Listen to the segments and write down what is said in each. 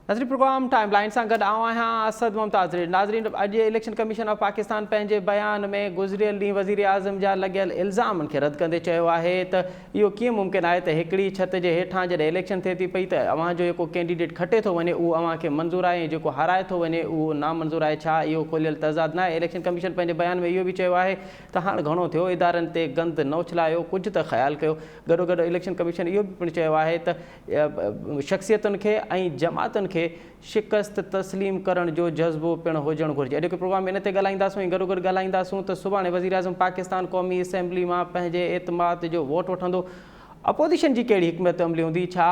ناظرين programme time line سان گڏ آئون آهيان اسد ممتاز ريڊ. ناظرين اڄ اليڪشن ڪميشن آف پاڪستان پنهنجي بيان ۾ گذريل ڏينهن وزيراعظم جا لڳيل الزامن کي رد ڪندي چيو آهي ته اهو ڪيئن ممڪن آهي ته هڪڙي ڇت جي هيٺان جڏهن اليڪشن ٿئي ٿي پئي ته اوهان جو جيڪو ڪينڊيڊيٽ کٽي ٿو وڃي اهو اوهان کي منظور آهي ۽ جيڪو هارائي ٿو وڃي اهو نامنظور آهي ڇا اهو کوليل تضاد ناهي اليڪشن ڪميشن پنهنجي بيان ۾ اهو به چيو آهي ته هاڻ گهڻو ٿيو ادارن تي گند نه اڇلايو ڪجهه ته خيال ڪيو گڏوگڏ اليڪشن ڪميشن اهو به پڻ چيو آهي ته شخصيتن کي ۽ جماعتن کي شڪست تسليم ڪرڻ جو جذبو پڻ هجڻ گهرجي. اڄوڪي پروگرام ۾ ان تي ڳالهائينداسون ۽ گڏوگڏ ڳالهائينداسون ته سڀاڻي وزيراعظم پاڪستان قومي اسيمبلي مان پنهنجي اعتماد جو ووٽ وٺندو، اپوزيشن جي ڪهڙي حڪمت عملي هوندي، ڇا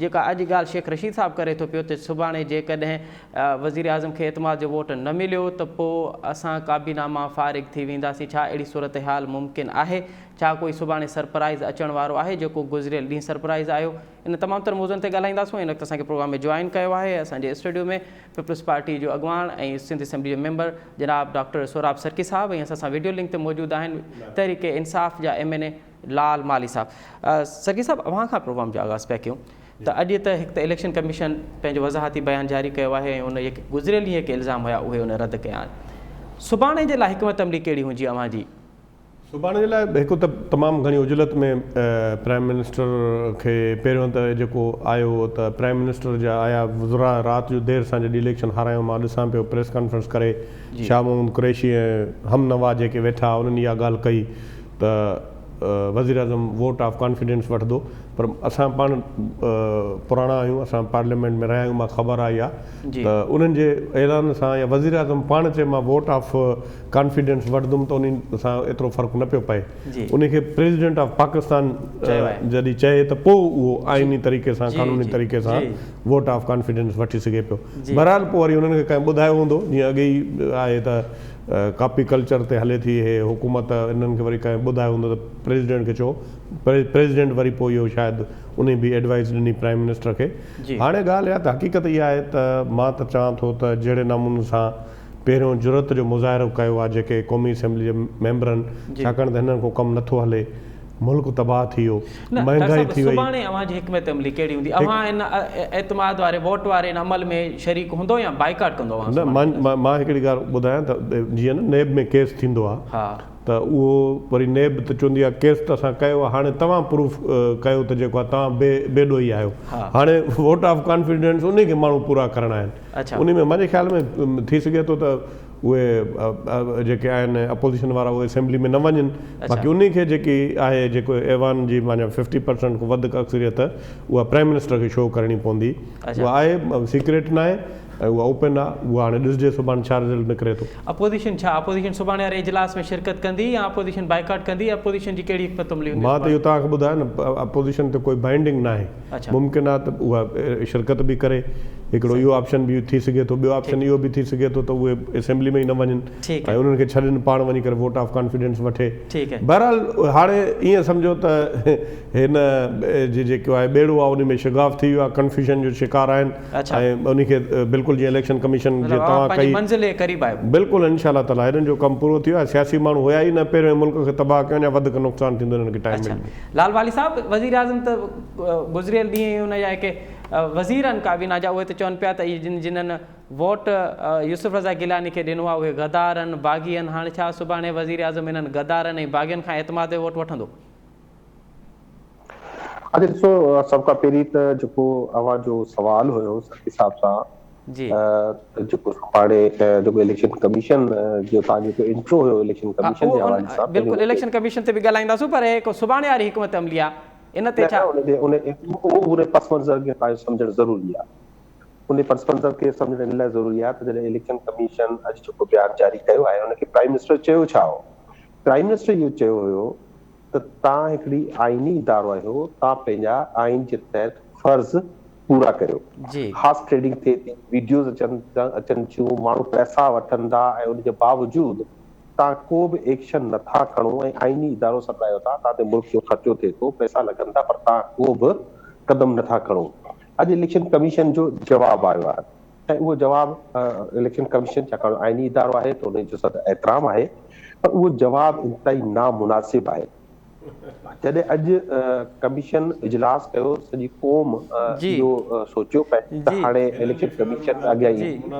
جيڪا اڄ ڳالهه شيخ رشيد صاحب ڪري ٿو پيو ته سڀاڻي جيڪڏهن وزيراعظم کي اعتماد جو ووٽ نه مليو ته پوء اسان ڪابينا مان فارغ ٿي وينداسين، ڇا اهڙي صورتحال ممڪن آهي؟ ڇا ڪوئي سڀاڻي سرپرائز اچڻ وارو آهي جيڪو گذريل ڏينهن سرپرائز آيو؟ ان تمام تر موضوعن تي ڳالهائينداسون. هن وقت اسان کي پروگرام ۾ جوائن ڪيو آهي اسان جي اسٽوڊيو ۾ پيپلز پارٽي جو اڳواڻ ۽ سنڌ اسيمبلي جو ميمبر جناب ڊاڪٽر سهراب سرڪي صاحب ۽ اسان سان وڊيو لنڪ تي موجود آهن تحريڪ انصاف جا ايم اين اي لال مالهي صاحب. سرڪي صاحب اوهان کان پروگرام جو آغاز پيا ڪيون ته اڄ ته هڪ ته اليڪشن ڪميشن پنهنجو وضاحتي بيان جاري ڪيو آهي ۽ ان جيڪي گذريل ڏينهن جيڪي الزام هيا اهي ان رد ڪيا آهن. سڀاڻي جي لاء حڪمت عملي ڪهڙي هجي اوهان جي؟ سڀاڻي جي لاء هڪ ته تمام گهڻي عجلت ۾ پرائم منسٽر کي پهريون ته جيڪو آيو ته پرائم منسٽر جا آيا وزراء رات جو دير سان جڏهن اليڪشن هارايو مان ڏسان پيو پريس ڪانفرنس ڪري شاهه محمود قريشي ۽ هم نوا جيڪي ويٺا انهن اها ڳالهه ڪئي ته وزيراعظم ووٽ آف ڪانفيڊنس وٺندو پر اسان پاڻ پراڻا آهيون اسان پارليامينٽ ۾ رهيا آهيون مان خبر آهي اها ته انهن جي اعلان سان يا وزيراعظم پاڻ چئي مان ووٽ آف ڪانفيڊنس وٺندم ته انهي سان ايترو فرق نه پيو پئي انهي کي پريزيڊنٽ آف پاڪستان جڏهن چئي ته پوء اهو آئيني طريقي سان قانوني طريقي سان ووٽ آف ڪانفيڊنس وٺي سگهي پيو بهرحال پوء وري انهن کي ڪنهن ٻڌايو هوندو جيئن اڳي ئي آهي ته ڪاپي ڪلچر تي هلي ٿي هي حڪومت انهن کي وري ڪنهن ٻڌايو هوندو ته پريزيڊنٽ کي چئو پريزيڊنٽ وري پوء اهو شايد انهي به ايڊوائيس ڏني پرائيم منسٽر کي هاڻي ڳالهه اها ته حقيقت اها آهي ته مان ته چوان ٿو ته جهڙي نموني سان پهريون جرئت جو مظاهرو ڪيو آهي جيڪي قومي اسيمبلي جي ميمبرن ڇاڪاڻ ته هنن کان ڪم نٿو هلي ملڪ تباهه ٿي ويو نه ڊاڪٽر مهنگائي صاحب ٿي وئي. سڀاڻي اوهان جي حڪمت عملي ڪهڙي هوندي اوهان ان اعتماد واري ووٽ واري ان عمل ۾ شريڪ هوندو يا بائيڪاٽ ڪندو اوهان نه سڀاڻي مان اجلاس مان هڪڙي ڳالهه ٻڌايان ته جيئن نه نيب ۾ ڪيس ٿيندو آهي ته اهو وري نيب ته چوندي آهي ڪيس ته اسان ڪيو آهي هاڻي توهان پروف ڪيو ته جيڪو آهي توهان بي بي ڏوهي آهيو هاڻي ووٽ آف ڪانفيڊنس انهي کي ماڻهو پورا ڪرڻا آهن انهي ۾ منهنجي خيال ۾ ٿي سگهي ٿو ته اهي جيڪي آهن اپوزيشن وارا اهي اسيمبلي ۾ نه وڃن باقي انهي کي جيڪي آهي جيڪو ايوان جي معنيٰ ففٽي پرسنٽ کان وڌڪ اڪثريت اها پرائم منسٽر کي شو ڪرڻي پوندي اها آهي سيڪريٽ ناهي ۽ اها اوپن آهي اها هاڻي ڏسجي سڀاڻي ڇا رزلٽ نڪري ٿو. اپوزيشن ڇا اپوزيشن سڀاڻي واري اجلاس ۾ شرڪت ڪندي يا اپوزيشن بائيڪاٽ ڪندي اپوزيشن جي ڪهڙي حڪمت عملي هوندي مان ته سڀاڻي؟ اهو توهان کي ٻڌايو نه اپوزيشن تي ڪوئي بائنڊنگ ناهي ممڪن آهي ته اها شرڪت به ڪري هڪڙو اهو آپشن به ٿي سگهي ٿو ٻيو آپشن اهو به ٿي سگهي ٿو ته اهي اسيمبلي ۾ ئي نه وڃن ۽ انهن کي ڇڏين پاڻ وڃي ڪري ووٽ آف ڪانفيڊنس وٺي بهرحال هاڻي ائين سمجهو ته هن جي جيڪو آهي ٻيڙو آهي ان ۾ شگاف ٿي ويو آهي ڪنفيوشن جو شڪار آهن ۽ ان کي بلڪل جيئن اليڪشن ڪميشن جي توهان ڪئي بلڪل انشاء الله تعالي هنن جو ڪم پورو ٿي ويو آهي سياسي ماڻهو هيا ئي نه پهريون ملڪ کي تباهه ڪيو اڃا وڌيڪ نقصان ٿيندو هنن کي ٽائيم ملندو. لال والي صاحب وزيراعظم ته گذريل ڏينهن ئي ان جا جيڪي وزير آهن ڪابينا جا اهي ته چون پيا ته اهي جن جنھن ووٽ يوسف رضا گيلاني کي ڏنو آهي اهي غدار آهن باغي آهن هاڻي ڇا سڀاڻي وزيراعظم انهن غدارن ۽ باغين کان اعتماد جو ووٽ وٺندو؟ اچا ڏسو سڀ کان پهرين ته جيڪو اوهان جو سوال هيو سرڪي صاحب سان ته جيڪو سڀاڻي جيڪو اليڪشن ڪميشن جو تان جيڪو انٽرو هيو اليڪشن ڪميشن جي حوالي سان بلڪل اليڪشن ڪميشن تي به ڳالهائينداسون پر هي هڪ سڀاڻي واري حڪمت عملي آهي ان تي ڇا ان تي ان اهو پوري پس منظر کي تان سمجهڻ ضروري آهي ان پس منظر کي سمجهڻ ان لاء ضروري آهي ته جڏهن اليڪشن ڪميشن اڄ جيڪو بيان جاري ڪيو آهي ان کي پرائم منسٽر چيو ڇا هو پرائم منسٽر اهو چيو هيو ته توهان هڪڙي آئيني ادارو آهيو، توهان پنهنجا آئين جي تحت فرض پورا ڪريو. هارس ٽريڊنگ ٿئي ٿي، ويڊيوز اچن اچن ٿيون، ماڻهو پئسا وٺن ٿا ۽ ان جي باوجود توهان ڪو به ايڪشن نه ٿا کڻو ۽ آئيني ادارو سڏرايو ٿا، توهان تي ملڪ جو خرچو ٿئي ٿو، پئسا لڳن ٿا پر توهان ڪو به قدم نه ٿا کڻو. اڄ اليڪشن ڪميشن جو جواب آيو آهي. ۽ اهو جواب اليڪشن ڪميشن ڇاڪاڻ جو آئيني ادارو آهي ته ان جو سد احترام آهي پر اهو جواب انتهائي نامناسب آهي. جڏهن اڄ ڪميشن اجلاس ڪيو سڄي قوم اهو سوچيو پئي ته هاڻي اليڪشن ڪميشن اڳيان ايندي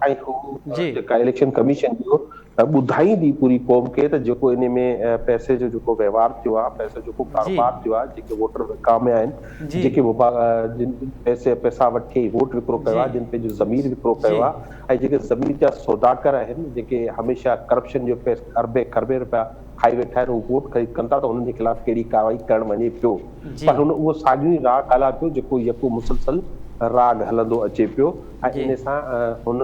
۽ هو جيڪا اليڪشن ڪميشن جو ٻڌائيندي پوري قوم کي ته جيڪو ان ۾ پئسي جو جيڪو وهنوار ٿيو آهي پئسي جو جيڪو ڪاروبار ٿيو آهي جيڪي ووٽر وڪاميا آهن جيڪي جن پئسي پئسا وٺي ووٽ وڪرو ڪيو آهي جن پنهنجو ضمير وڪرو ڪيو آهي ۽ جيڪي ضمير جا سوداگر آهن جيڪي هميشه ڪرپشن جو پئسا اربين کربين روپيا کائي ويٺا آهن، هو ووٽ خريد ڪن ٿا ته انهن جي خلاف ڪهڙي ڪارروائي ڪرڻ وڃي پيو پر هن اهو ساڳيو ئي راڳ هلايو پيو جيڪو يڪو مسلسل راڳ هلندو اچي پيو ۽ ان سان هن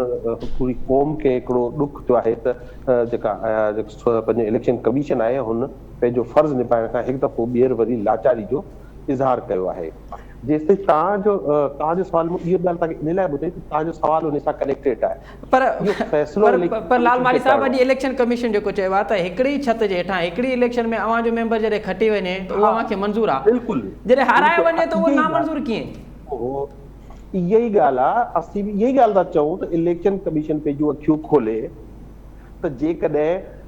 پوري قوم کي هڪڙو ڏک ٿيو آهي ته جيڪا پنهنجو اليڪشن ڪميشن آهي هن پنهنجو فرض نڀائڻ کان هڪ دفعو ٻيهر وري لاچاري جو اظهار ڪيو آهي. جيستائين توهان جو توهان جو سوال مون اهو ڳالهه توهان کي ان لاء ٻڌائي ته توهان جو سوال ان سان ڪنيڪٽيڊ آهي. پر اهو فيصلو پر اليڪشن پر لال ڪميشن مالهي کي صاحب ڪرڻو اڄ آهي. اليڪشن ڪميشن جيڪو چيو آهي ته هڪڙي ئي ڇت جي هيٺان هڪڙي اليڪشن ۾ اوهان جو ميمبر جڏهن کٽي وڃي ته اهو ها اوهان کي منظور آهي بلڪل جڏهن هارايو بلڪل وڃي ته اهو اها ئي ڳالهه نامنظور ڪيئن؟ اهو اها ئي ڳالهه آهي اسين به اها ئي ڳالهه ٿا چئون ته اليڪشن ڪميشن پنهنجون اکيون کولي ته جيڪڏهن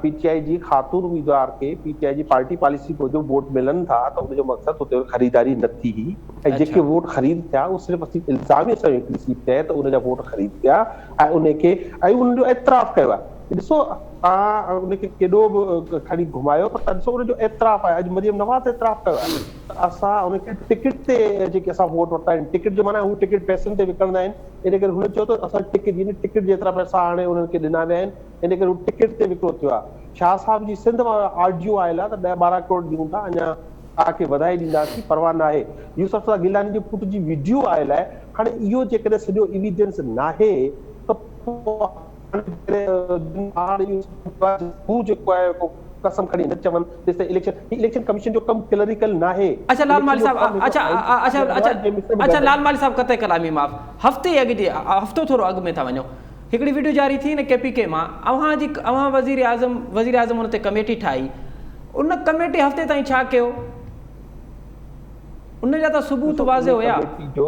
پي ٽي آء جي خاتون اميدوار کي پي ٽي آء جي پارٽي پاليسي موجب ووٽ ملن ٿا ته ان جو مقصد اتي خريداري نه ٿي هئي ۽ جيڪي ووٽ خريد ٿيا اهي صرف اسين الزامي سان هڪڙي سيٽ تي ته ان جا ووٽ خريد ٿيا ۽ ان کي ۽ ان جو اعتراف ڪيو آهي ڏسو توهان ان کي ڪيڏو به کڻي گهمايو پر توهان ڏسو ان جو اعتراف آهي اڄ مريم نواز اعتراف ڪيو آهي ته اسان ان کي ٽڪيٽ تي جيڪي اسان ووٽ ورتا آهن ٽڪيٽ جو معنيٰ هو ٽڪيٽ پئسن تي وڪڻندا آهن ان ڪري هن چيو ته اسان ٽڪيٽ يعني ٽڪيٽ جيترا پئسا آڻي انهن کي ڏنا ويا آهن ان ڪري هو ٽڪيٽ تي وڪرو ٿيو آهي. شاهه صاحب جي سنڌ مان آڊيو آيل آهي ته ڏهه 12 ڪروڙ ڏيون ٿا اڃا توهان کي وڌائي ڏينداسين پرواهه ناهي. يوسف رضا گيلاني جي پٽ جي وڊيو آيل آهي هاڻي اهو جيڪڏهن سڄو ايويڊنس ناهي ته پوء هاڻي جيڪڏهن هو جيڪو آهي ڪو قسم کڻي نه چون تيستائين اليڪشن هي اليڪشن ڪميشن جو ڪم ڪلريڪل ناهي اڇا لال اليڪشن مالهي جو صاحب ڪم هڪڙو اڇا آئين اڇا جو اڇا آهي جنهن ۾ سڀ اڇا گڏ لال آهن. مالهي صاحب قطع ڪلامي معاف هفتي اڳ جي هفتو ٿورو اڳ ۾ ٿا وڃو هڪڙي وڊيو جاري ٿي نه ڪي پي ڪي مان اوهان جي اوهان وزير اعظم وزير اعظم ان تي ڪميٽي ٺاهي ان ڪميٽي هفتي تائين ڇا ڪيو ان جا ته ثبوت ڏسو واضح ان هيا. ڪميٽي جو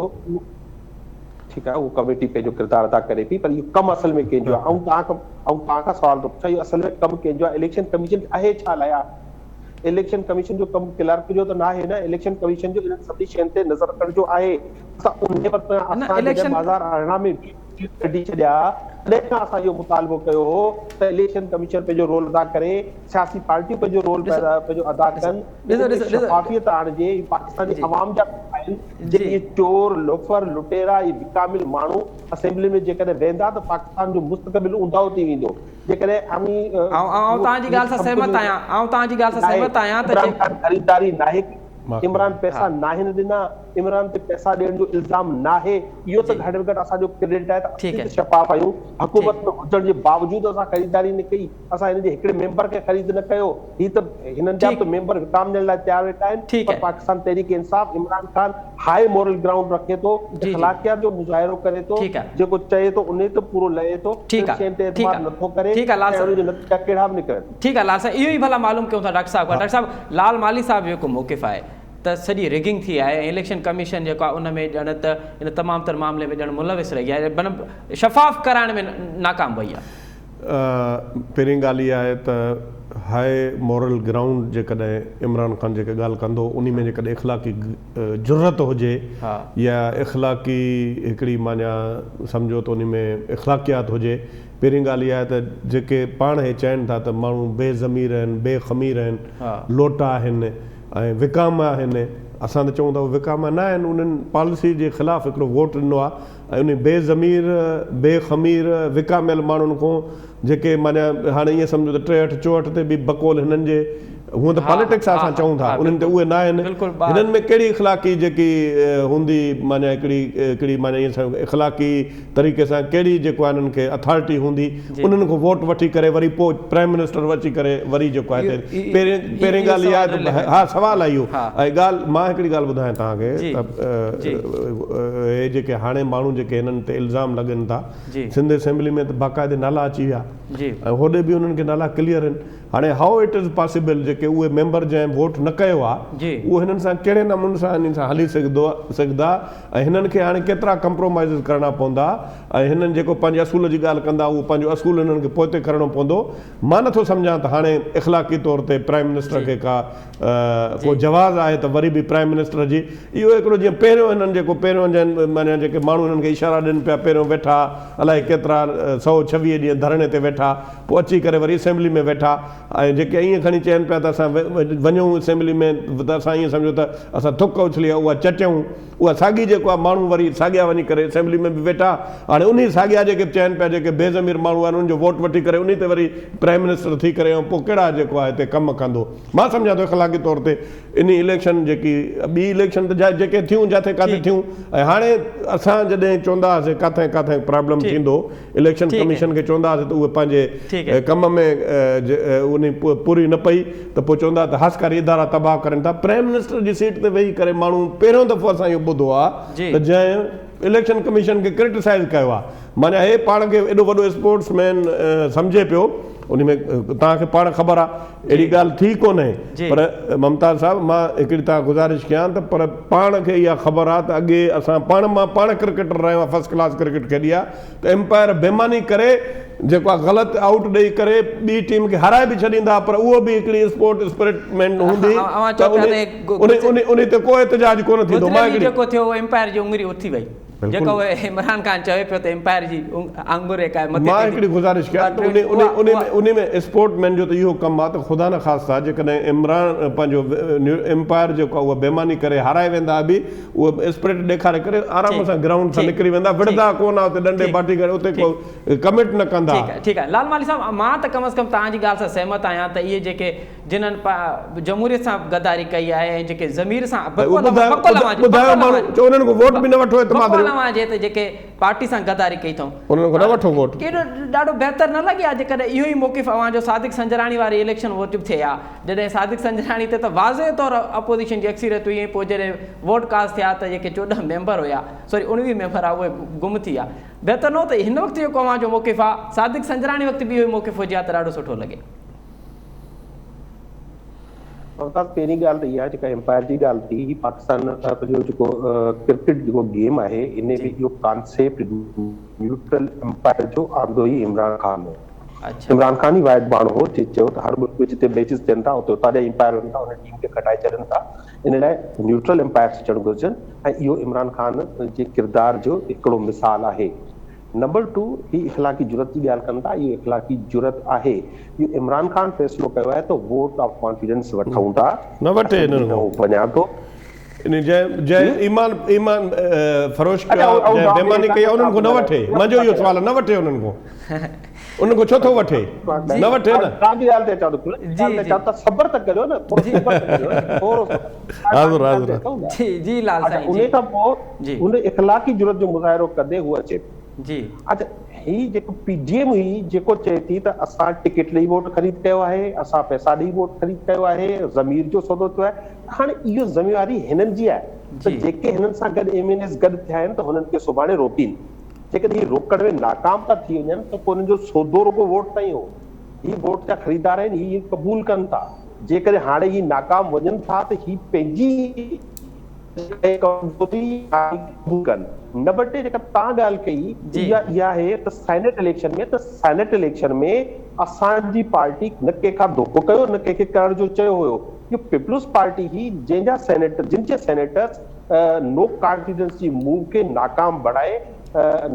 ٺيڪ آهي اهو ڪميٽي پنهنجو ڪردار ادا ڪري پئي پر اهو ڪم اصل ۾ ڪنهن جو آهي آئون توهان کان آئون توهان کان سوال ٿو پڇان اهو اصل ۾ ڪم ڪنهن جو آهي اليڪشن ڪميشن آهي ڇا لاء آهي اليڪشن ڪميشن جو ڪم ڪلارڪ جو ته ناهي نه اليڪشن ڪميشن جو انهن سڀني شين تي نظر رکڻ جو آهي اسان انهي وقت کان نه اسان جڏهن اليڪشن 2018 ۾ بي ڪڍي ڇڏيا تڏهن کان اسان اهو مطالبو ڪيو هو ته اليڪشن ڪميشن پنهنجو رول ادا ڪري سياسي پارٽيون پنهنجو رول ڏسو پنهنجو ادا ڏسو ڪن ڏسو ان ۾ ڏسو ڏسو شفافيت آڻجي هي پاڪستان جي جي عوام جا پئسا آهن جي جي اهي چور لوفر لٽيرا اهي وڪاميل ماڻهو اسيمبلي ۾ جيڪڏهن ويندا ته پاڪستان جو مستقبل اونداهو ٿي ويندو جيڪڏهن اوهين آئون آئون اهو توهان جي ڳالهه سان سڀ سهمت ڪجهه آهيان آئون توهان جي ڳالهه سان ناهي سهمت آهيان ته عمران جي خان خريداري ناهي ڪئي معاف عمران ڪجو. پئسا ها ناهن ڏنا عمران تي پئسا ڏيڻ جو الزام ناهي اهو ته جي گهٽ ۾ گهٽ اسان جو ڪريڊٽ آهي ته ٺيڪ اسين آهي ته شفاف آهيون ٺيڪ حڪومت ۾ هجڻ جي باوجود اسان خريداري نه ڪئي اسان هن جي هڪڙي ميمبر کي خريد نه ڪيو هي ته هنن جا به ٺيڪ ته ميمبر وڪامجڻ لاء تيار ويٺا آهن ٺيڪ پر آهي Pakistan Tehreek Insaf Imran Khan high moral ground رکي ٿو جي جي اخلاقيات جو مظاهرو ڪري ٿو ٺيڪ آهي جيڪو چئي ٿو انهي تي پورو لهي ٿو ٺيڪ انهن آهي شين تي ٺيڪ اعتبار آهي نٿو ڪري ٺيڪ آهي لال ۽ صاحب ان جو نتيجا ڪهڙا به نڪرن. ٺيڪ آهي لال صاحب اهو ئي ڀلا معلوم ڪيون ٿا ڊاڪٽر صاحب کان ڊاڪٽر صاحب لال مالهي صاحب جو جيڪو موقف آهي ته سڄي ريگنگ ٿي آهي ۽ اليڪشن ڪميشن جيڪو آهي ان ۾ ڄڻ ته ان تمام تر معاملي ۾ ڄڻ ملوث رهي آهي بنهه شفاف ڪرائڻ ۾ ناڪام وئي آهي. پهرين ڳالهه اها آهي ته هاء مورل گرائونڊ جيڪڏهن عمران خان جيڪا ڳالهه ڪندو انهي ۾ جيڪڏهن اخلاقي جرئت هجي يا اخلاقي هڪڙي معنيٰ سمجهو ته انهي ۾ اخلاقيات هجي پهرين ڳالهه اها آهي ته جيڪي پاڻ هي چين ٿا ته ماڻهو بي ضمير آهن بي خمير آهن لوٽا آهن ۽ وڪاما آهن اسان ته چئون ٿا اهي وڪاما نه آهن انهن پاليسي جي خلاف هڪڙو ووٽ ڏنو آهي ۽ انهي بي ضمير، بي خمير، وڪاميل ماڻهن کون جيڪي معنيٰ هاڻي ائين سمجهو ته 63 64 تي به بقول هنن جي هونئن ته پاليٽڪس آ اسان چئون ٿا انهن تي اهي نه آهن هنن ۾ ڪهڙي اخلاقي جيڪي هوندي معنيٰ هڪڙي هڪڙي معنيٰ ائين سمجهو اخلاقي طريقي سان ڪهڙي جيڪو آهي انهن کي اٿارٽي هوندي انهن کان ووٽ وٺي ڪري وري پوء پرائم منسٽر اچي ڪري وري جيڪو آهي پهرين پهرين ڳالهه اها آهي ته ها سوال آهي اهو ۽ ڳالهه مان هڪڙي ڳالهه ٻڌايان توهان کي ته اهي جيڪي هاڻي ماڻهو جيڪي هنن تي الزام لڳن ٿا سنڌ اسيمبلي ۾ ته باقاعدي نالا اچي ويا ۽ هوڏي به انهن کي نالا ڪليئر آهن هاڻي هائو it is possible جيڪي اهي ميمبر جنهن ووٽ نه ڪيو آهي اهو هنن سان ڪهڙي نموني سان انهن سان هلي سگهندو سگهندا ۽ هنن کي هاڻي ڪيترا ڪمپرومائيزز ڪرڻا پوندا ۽ هنن جيڪو پنهنجي اصول جي ڳالهه ڪندا اهو پنهنجو اصول هنن کي پوئتي ڪرڻو پوندو مان نٿو سمجهان ته هاڻي اخلاقي طور تي پرائم منسٽر کي ڪا ڪو جواز آهي ته وري به پرائم منسٽر جي اهو هڪڙو جيئن پهريون هنن جيڪو پهريون جنهن معنيٰ جيڪي ماڻهو هنن کي اشارا ڏين پيا پهريون ويٺا الائي ڪيترا 126 ڏينهن ڌرڻي تي ويٺا پوء اچي ڪري وري اسيمبلي ۾ ويٺا ۽ جيڪي ائين کڻي چين پيا ته اسان وڃون اسيمبلي ۾ ته اسان ائين سمجهو ته اسان ٿڪ اڇلي اها چٽيون اها ساڳي جيڪو آهي ماڻهو وري ساڳيا وڃي ڪري اسيمبلي ۾ به ويٺا هاڻي انهي ساڳيا جيڪي چين پيا جيڪي بي ضمير ماڻهو آهن انهن جو ووٽ وٺي ڪري انهي تي وري پرائم منسٽر ٿي ڪري ۽ پوء ڪهڙا جيڪو آهي هتي ڪم ڪندو مان سمجهان ٿو اخلاقي طور تي انهي اليڪشن جيڪي ٻي اليڪشن ته جيڪي ٿيون جاٿي ڪاٿي ٿيون ۽ هاڻي اسان جڏهن چوندا هئاسين ڪاٿي ڪاٿي پرابلم ٿيندو اليڪشن ڪميشن کي چوندا هئاسين ته اهي پنهنجي ڪم ۾ انهي پوري نه پئي ته پوء چوندا ته هاسڪاري ادارا تباهه ڪرين ٿا پرائم منسٽر جي سيٽ تي ويهي ڪري ماڻهو پهريون دفعو اسان اهو ٻڌو آهي ته جنهن اليڪشن ڪميشن کي ڪرٽيسائز ڪيو آهي معنيٰ هي پاڻ کي ايڏو وڏو اسپورٽس مين سمجهي پيو انهي ۾ توهان کي پاڻ خبر آهي اهڙي ڳالهه ٿي ڪونهي پر ممتاز صاحب مان هڪڙي توهان گذارش ڪيان ته پر پاڻ کي اها خبر آهي ته اڳي اسان پاڻ مان پاڻ ڪرڪيٽر رهيو آهيان فرسٽ ڪلاس ڪرڪيٽ کيڏي آهي ته امپائر بيماني ڪري جيڪو آهي غلط آئوٽ ڏئي ڪري ٻي ٽيم کي هارائي به ڇڏيندا پر اهو به هڪڙي اسپورٽ اسپرٽ مين هوندي ته انهي تي ڪو احتجاج ڪونه ٿيندو مان هڪڙي جيڪو ٿيو اهو امپائر جي اڱري اٿي وئي جيڪو عمران خان چوي پيو ته امپائر جي آڱر جيڪا آهي مٿي مان هڪڙي گذارش ڪيان ته انهي ۾ انهي ۾ اسپورٽ مين جو ته اهو ڪم آهي ته خدا نخواسته جيڪڏهن عمران پنهنجو امپائر جيڪو آهي اهو بيماني ڪري هارائي ويندا به اهو اسپرٽ ڏيکاري ڪري آرام سان گرائونڊ سان نڪري ويندا وڙهندا ڪونه اتي ڏنڊي باٺي ڪري اتي ڪو ڪمٽ نه ڪندا. ٺيڪ آهي ٺيڪ آهي لال مالهي صاحب مان ته ڪم از ڪم توهان جي ڳالهه سان سهمت آهيان ته اهي جيڪي جنھن جمھوريت سان غداري ڪئي آھي ۽ جيڪي ضمير سان بقول اوھان جي ته جيڪي پارٽي سان غداري ڪئي اٿئون ڪيڏو ڏاڍو بهتر نه لڳي ھا جيڪڏھن اھو ئي موقف اوھان جو صادق سنجراڻي واري اليڪشن ووٽ به ٿئي ھا جڏھن صادق سنجراڻي تي ته واضح طور اپوزيشن جي اڪثريت ھئي ۽ پوء جڏھن ووٽ ڪاسٽ ٿيا ته جيڪي 14 ميمبر ھيا سوري 19 ميمبر ھئا اھي گم ٿي ويا بهتر نه ھو ته ھن وقت جيڪو اوھان جو موقف آ صادق سنجراڻي وقت به اھو ئي موقف ھجي ھا ته ڏاڍو سٺو لڳي. ممتاز پهرين ڳالهه ته اها جيڪا امپائر جي ڳالهه ٿي هي پاڪستان جو جيڪو ڪرڪيٽ جيڪو گيم آهي ان ۾ اهو ڪانسيپٽ نيوٽرل امپائر جو آندو ئي عمران خان هو. عمران خان ئي واحد ماڻهو هو جنهن چيو ته هر ملڪ ۾ جتي ميچز ٿين ٿا اتي اتان جا امپائر وڃن ٿا ان ٽيم کي کٽائي ڇڏن ٿا ان لاء نيوٽرل امپائرس اچڻ گهرجن ۽ اهو عمران خان جي ڪردار جو هڪڙو مثال آهي. نمبر ٽو هي اخلاقي جرئت جي ڳالهه ڪن ٿا اهو اخلاقي جرئت آهي اهو عمران خان فيصلو ڪيو آهي ته ووٽ آف ڪانفيڊنس وٺون ٿا نه وٺي هنن کان وڃان ٿو انهي جنهن جنهن ايمان ايمان فروش ڪيو آهي جنهن بيماني ڪئي آهي انهن کان نه وٺي منهنجو اهو سوال آهي نه وٺي انهن کان انهن کان ڇو ٿو وٺي نه وٺي نه توهان جي ڳالهه تي اچان ٿو جي جي ته صبر ته ڪريو نه ٿورو صبر ته ڪريو ٿورو حاضر حاضر جي جي لال سائين جي انهي کان پوء هن اخلاقي جرئت جو مظاهرو ڪندي هو اچي ٿو. جي. اڇا هي جيڪو پي ڊي ايم هئي جيڪو چئي ٿي ته اسان ٽڪيٽ ڏئي ووٽ خريد ڪيو آهي، اسان پئسا ڏئي ووٽ خريد ڪيو آهي، ضمير جو سودو ٿيو آهي ته هاڻي اهو ذميواري هنن جي آهي ته جيڪي هنن سان گڏ ايم اين ايز گڏ ٿيا آهن ته هنن کي سڀاڻي روڪين. جيڪڏهن هي روڪڻ ۾ ناڪام ٿا ٿي وڃن ته پوء هنن جو سودو رڳو ووٽ تائين هو. هي ووٽ جا خريدار آهن، هي قبول ڪن ٿا. جيڪڏهن هاڻي هي ناڪام وڃن ٿا ته هي پنهنجي ڪمزوري قبول ڪن. نمبر ٽي جيڪا توهان ڳالهه ڪئي اها اها آهي ته سينيٽ اليڪشن ۾ ته سينيٽ اليڪشن ۾ اسان جي پارٽي نه ڪنهن کان ڌوڪو ڪيو نه ڪنهن کي ڪرڻ جو چيو هيو. اهو پيپلز پارٽي هئي جنهن جا سينيٽر جن جي سينيٽرز نو ڪانفيڊنس جي موو کي ناڪام بڻائي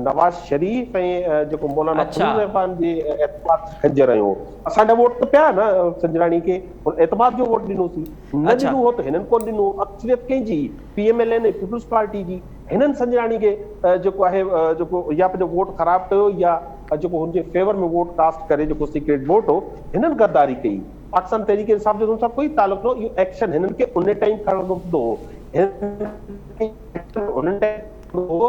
نواز شريف ۽ جيڪو مولانا فضل الرحمان جي اعتماد تي خنجر هنيو. اسان جا ووٽ ته پيا نه سنجراڻي کي هن اعتماد جو ووٽ ڏنوسين. نه ڏنو هو ته هنن ڪونه ڏنو هو، اڪثريت ڪنهن جي هئي؟ P M L N ۽ peoples party جي. هنن سنجراڻي کي جيڪو آهي جيڪو يا پنهنجو ووٽ خراب ڪيو يا جيڪو هن جي فيور ۾ ووٽ ڪاسٽ ڪري جيڪو سيڪريٽ ووٽ هو هنن غداري ڪئي. پاڪستان تحريڪ انصاف جو هن سان ڪوئي تعلق نه هو، اهو ايڪشن هنن کي ان ٽائيم کڻڻو پوندو هو. هنن کي ان ٽائيم. هو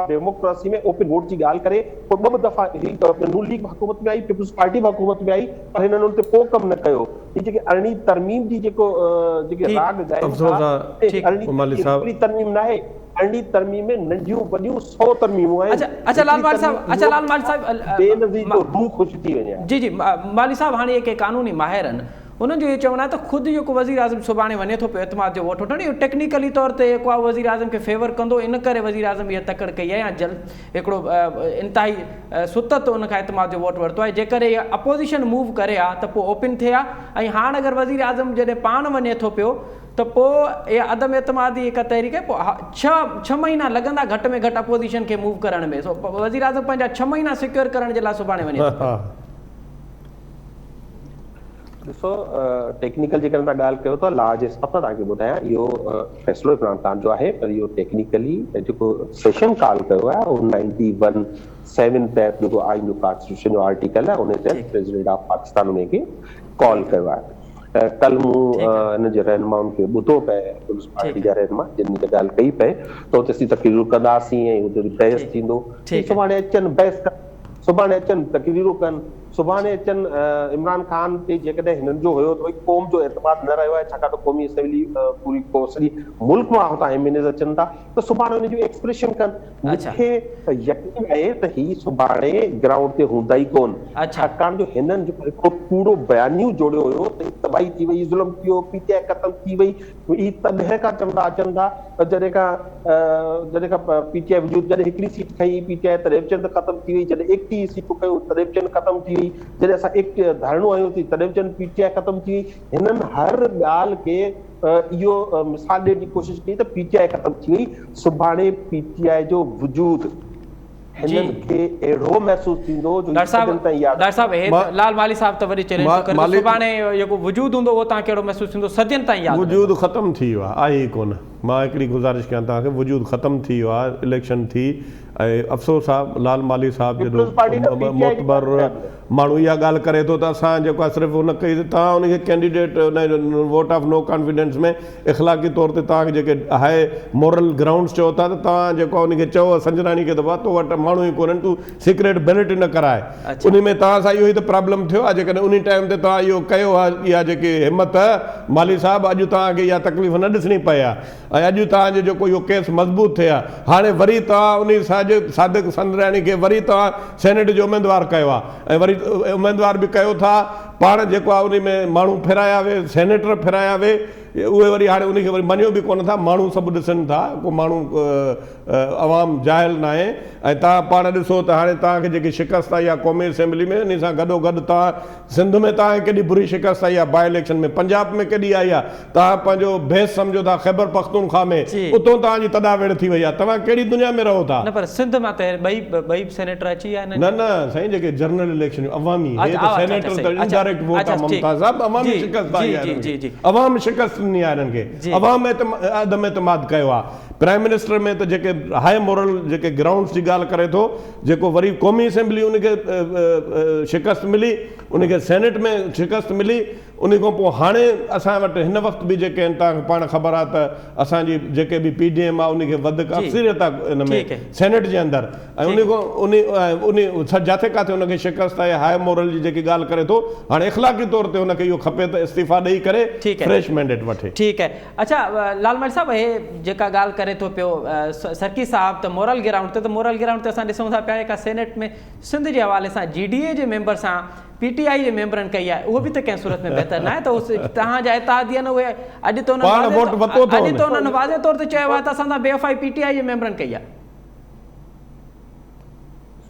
ڊيموڪراسي ۾ اوپن ووٽ جي ڳالهه ڪري پوء ٻه ٻه دفعا هي نون ليگ به حڪومت ۾ آئي پيپلز پارٽي به حڪومت ۾ آئي پر هنن ان تي ڪو ڪم نه ڪيو هي جيڪي ارڙهين ترميم جي جيڪو جيڪي راڳ ڳايون ٿا ارڙهين هڪڙي ترميم ناهي ارڙهين ترميم ۾ ننڍيون وڏيون سو ترميمون آهن اچا لال مالي صاحب اچا لال مالي صاحب بينظير جو روح خوش ٿي وڃي جي جي مالي صاحب هاڻي اهي ڪي قانوني ماهر آهن انهن جو اهو چوڻ آهي ته خود جيڪو وزيراعظم سڀاڻي وڃي ٿو پيو اعتماد جو ووٽ وٺڻ اهو ٽيڪنيڪلي طور تي جيڪو آهي وزيراعظم کي فيور ڪندو ان ڪري وزيراعظم اها تڪڙ ڪئي آهي يا جلد هڪڙو انتهائي ستت ان کان اعتماد جو ووٽ ورتو آهي جيڪڏهن اها اپوزيشن موو ڪري ها ته پوء اوپن ٿئي ها ۽ هاڻ اگر وزيراعظم جڏهن پاڻ وڃي ٿو پيو ته پوء اها عدم اعتمادي هڪ تحريڪ آهي پوء ڇهه مهينا لڳندا گهٽ ۾ گهٽ اپوزيشن کي موو ڪرڻ ۾ سو وزيراعظم پنهنجا ڇهه مهينا سيڪيور ڪرڻ جي لاء سڀاڻي وڃي ٿو پيو. ڏسو ٽيڪنيڪل جيڪڏهن توهان ڳالهه ڪيو ٿا لا جي حساب سان توهان کي ٻڌايان اهو فيصلو عمران خان جو آهي پر اهو ٽيڪنيڪلي جيڪو سيشن ڪال ڪيو آهي اهو نائنٽي ون سيون تحت جيڪو آئين جو ڪانسٽيٽيوشن جو آرٽيڪل آهي ان تحت پريزيڊنٽ آف پاڪستان ان کي ڪال ڪيو آهي ڪل مون ان جي رهنمائن کي ٻڌو پئي پيپلز پارٽي جا رهنما جن هي ڳالهه ڪئي پئي ته اتي اسين تقريرون ڪنداسين ۽ اتي بحث ٿيندو سڀاڻي اچن بحث ڪن سڀاڻي اچن تقريرون ڪن سڀاڻي اچن عمران خان تي جيڪڏهن هنن جو هيو ته ڀئي قوم جو اعتماد نه رهيو آهي ڇاڪاڻ ته قومي اسيمبلي پوري سڄي ملڪ مان هتان ايم اين ايز اچن ٿا ته سڀاڻي ان جو ايڪسپريشن ڪن مون کي يقين آهي ته هي سڀاڻي گرائونڊ تي هوندا ئي ڪون ڇاڪاڻ جو هنن جو هڪڙو ڪوڙو بيانيو جوڙيو هيو ته تباهي ٿي وئي ظلم ٿي ويو پي ٽي آء ختم ٿي وئي هي تڏهن کان چوندا اچن ٿا ته جڏهن کان جڏهن کان پي ٽي آء وجود جڏهن هڪڙي سيٽ کنئي پي ٽي آء تڏهن به چون ته ختم ٿي وئي جڏهن 31 سيٽون کنيون تڏهن به چون ختم ٿي وئي جڏهن اسان ايڪٽ ڌرڻو هنيو سين تڏهن به چون پي ٽي آء ختم ٿي وئي هنن هر ڳالهه کي اهو مثال ڏيڻ جي ڪوشش ڪئي ته پي ٽي آء ختم ٿي وئي سڀاڻي پي ٽي آء جو وجود هنن کي اهڙو محسوس ٿيندو جو هي صدين تائين ياد ڊاڪٽر صاحب هي ته لال مالهي صاحب ته وڏي چئلينج ٿو ڪري ته سڀاڻي جيڪو وجود هوندو اهو توهان کي اهڙو محسوس ٿيندو صدين تائين ياد رهندو. وجود ختم ٿي ويو آهي آهي ئي ڪونه مان هڪڙي گذارش ڪيان توهان کي وجود ختم ٿي ويو آهي اليڪشن ٿي ۽ افسوس آهي لال مالهي صاحب جيڏو معتبر ماڻهو اها ڳالهه ڪري ٿو ته اسان جيڪو آهي صرف ان ڪئي ته توهان ان کي ڪينڊيڊيٽ ان ووٽ آف نو ڪانفيڊنس ۾ اخلاقي طور تي توهان کي جيڪي هاء مورل گرائونڊس چئو ٿا ته توهان جيڪو آهي ان کي چئو سنجراڻي کي ته بابا تو وٽ ماڻهو ئي ڪونهن تون سيڪريٽ بيلٽ نه ڪراء ان ۾ توهان سان اهو ئي ته پرابلم ٿيو آهي جيڪڏهن ان ٽائيم تي توهان اهو ڪيو ها اها جيڪي همت مالهي صاحب اڄ توهان کي اها تڪليف نه ڏسڻي پئي ها ۽ اڄ توهان جو جيڪو اهو ڪيس مضبوط ٿئي ها، هاڻي وري توهان انهي صادق سندرياڻي کي وري توهان سينيٽ جو اميدوار ڪيو آهي ۽ وري اميدوار به ڪيو ٿا، پاڻ جيڪو آهي انهي ۾ ماڻهو ڦيرايا وي، سينيٽر ڦيرايا وي، اهي وري هاڻي انهي کي وري مڃيو به ڪونه ٿا، ماڻهو سڀ ڏسن ٿا، ڪو ماڻهو عوام جاهل ناهي ۽ توهان پاڻ ڏسو ته هاڻي توهان کي جيڪي شڪست آئي آهي قومي اسيمبلي ۾ انهي سان گڏوگڏ توهان سنڌ ۾ توهان کي ڪيڏي بري شڪست آئي آهي باء اليڪشن ۾ پنجاب ۾ ڪيڏي آئي آهي توهان پنهنجو بحث سمجهو ٿا خيبر پختونخوا ۾ اتو توهان جي تڏا ويڙهه ٿي وئي آهي توهان ڪهڙي دنيا ۾ رهو ٿا. نه پر سنڌ مان ته ٻئي ٻئي سينيٽر اچي ويا آهن. نه نه سائين جيڪي جنرل اليڪشن جو عوامي هي ته سينيٽر ته انڊائريڪٽ ووٽ آهي ممتاز صاحب عوامي شڪست آئي آهي هنن کي عوام شڪست ڏني آهي هنن کي عوام عدم اعتماد ڪيو آهي پرائم منسٽر ۾ ته جيڪي هاء مورل جيڪي گرائونڊس جي ڳالهه ڪري ٿو جيڪو وري قومي اسيمبلي ان کي شڪست ملي ان کي سينيٽ ۾ شڪست ملي ان کان پوء هاڻي اسان وٽ هن وقت به جيڪي آهن توهان کي پاڻ خبر آهي ته اسان جي جيڪي به پي ڊي ايم آهي ان کي وڌڪ اڪثريت آهي ان ۾ سينيٽ جي اندر ۽ ان کان ان ان جاٿي ڪاٿي ان کي شڪست آهي هاء مورل جي جيڪي ڳالهه ڪري ٿو هاڻي اخلاقي طور تي ان کي اهو کپي ته استعيفا ڏئي ڪري فريش مينڊيٽ وٺي. ٺيڪ آهي اڇا لال مهر صاحب هي جيڪا ڳالهه ڪري ٿو پيو سرڪي صاحب ته مورل گرائونڊ تي ته مورل گرائونڊ تي اسان ڏسون ٿا پيا جيڪا سينيٽ ۾ سنڌ جي حوالي سان جي ڊي اي جي ميمبر سان پي ٽي آء جي ميمبرن ڪئي آهي اهو به ته ڪنهن صورت ۾ بهتر ناهي ته توهان جا اتحادي آهن اهي اڄ ته انهن واضح طور تي چيو آهي ته اسان سان بي وفائي پي ٽي آء جي ميمبرن ڪئي آهي.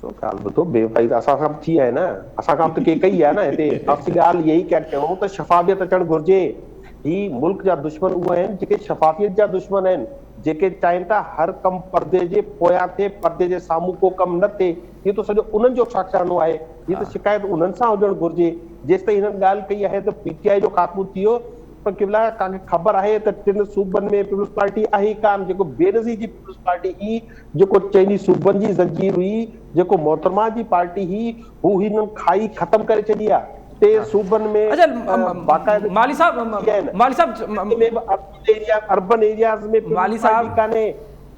سو ڳالهه ٻڌو بي وفائي ته اسان سان به ٿي آهي نه اسان کان به ته ڪي ڪئي آهي نه هتي اسين ڳالهه اها ئي ڪيا ڪيون ته شفافيت اچڻ گهرجي هي ملڪ جا دشمن اهي آهن جيڪي شفافيت جا دشمن آهن جيڪي چاهين ٿا هر ڪم پردي جي پويان ٿئي پردي جي سامهون ڪو ڪم نه ٿئي هي ته سڄو انهن جو شاخيانو آهي هي ته شڪايت انهن سان هجڻ گهرجي جيستائين هنن ڳالهه ڪئي آهي ته پي ٽي آء جو خاتمو ٿي ويو پر قبلا توهان کي خبر آهي ته ٽن صوبن ۾ پيپلز پارٽي آهي ئي ڪانه جيڪو بينظير جي پيپلز پارٽي هئي جيڪو چئني صوبن جي زنجير هئي جيڪو محترمه جي پارٽي هئي هو هنن کائي ختم ڪري ڇڏي آهي ٽي صوبن ۾ باقاعده مالي صاحب مالي صاحب اربن ايرياز ۾ پيپلز پارٽي ڪانهي.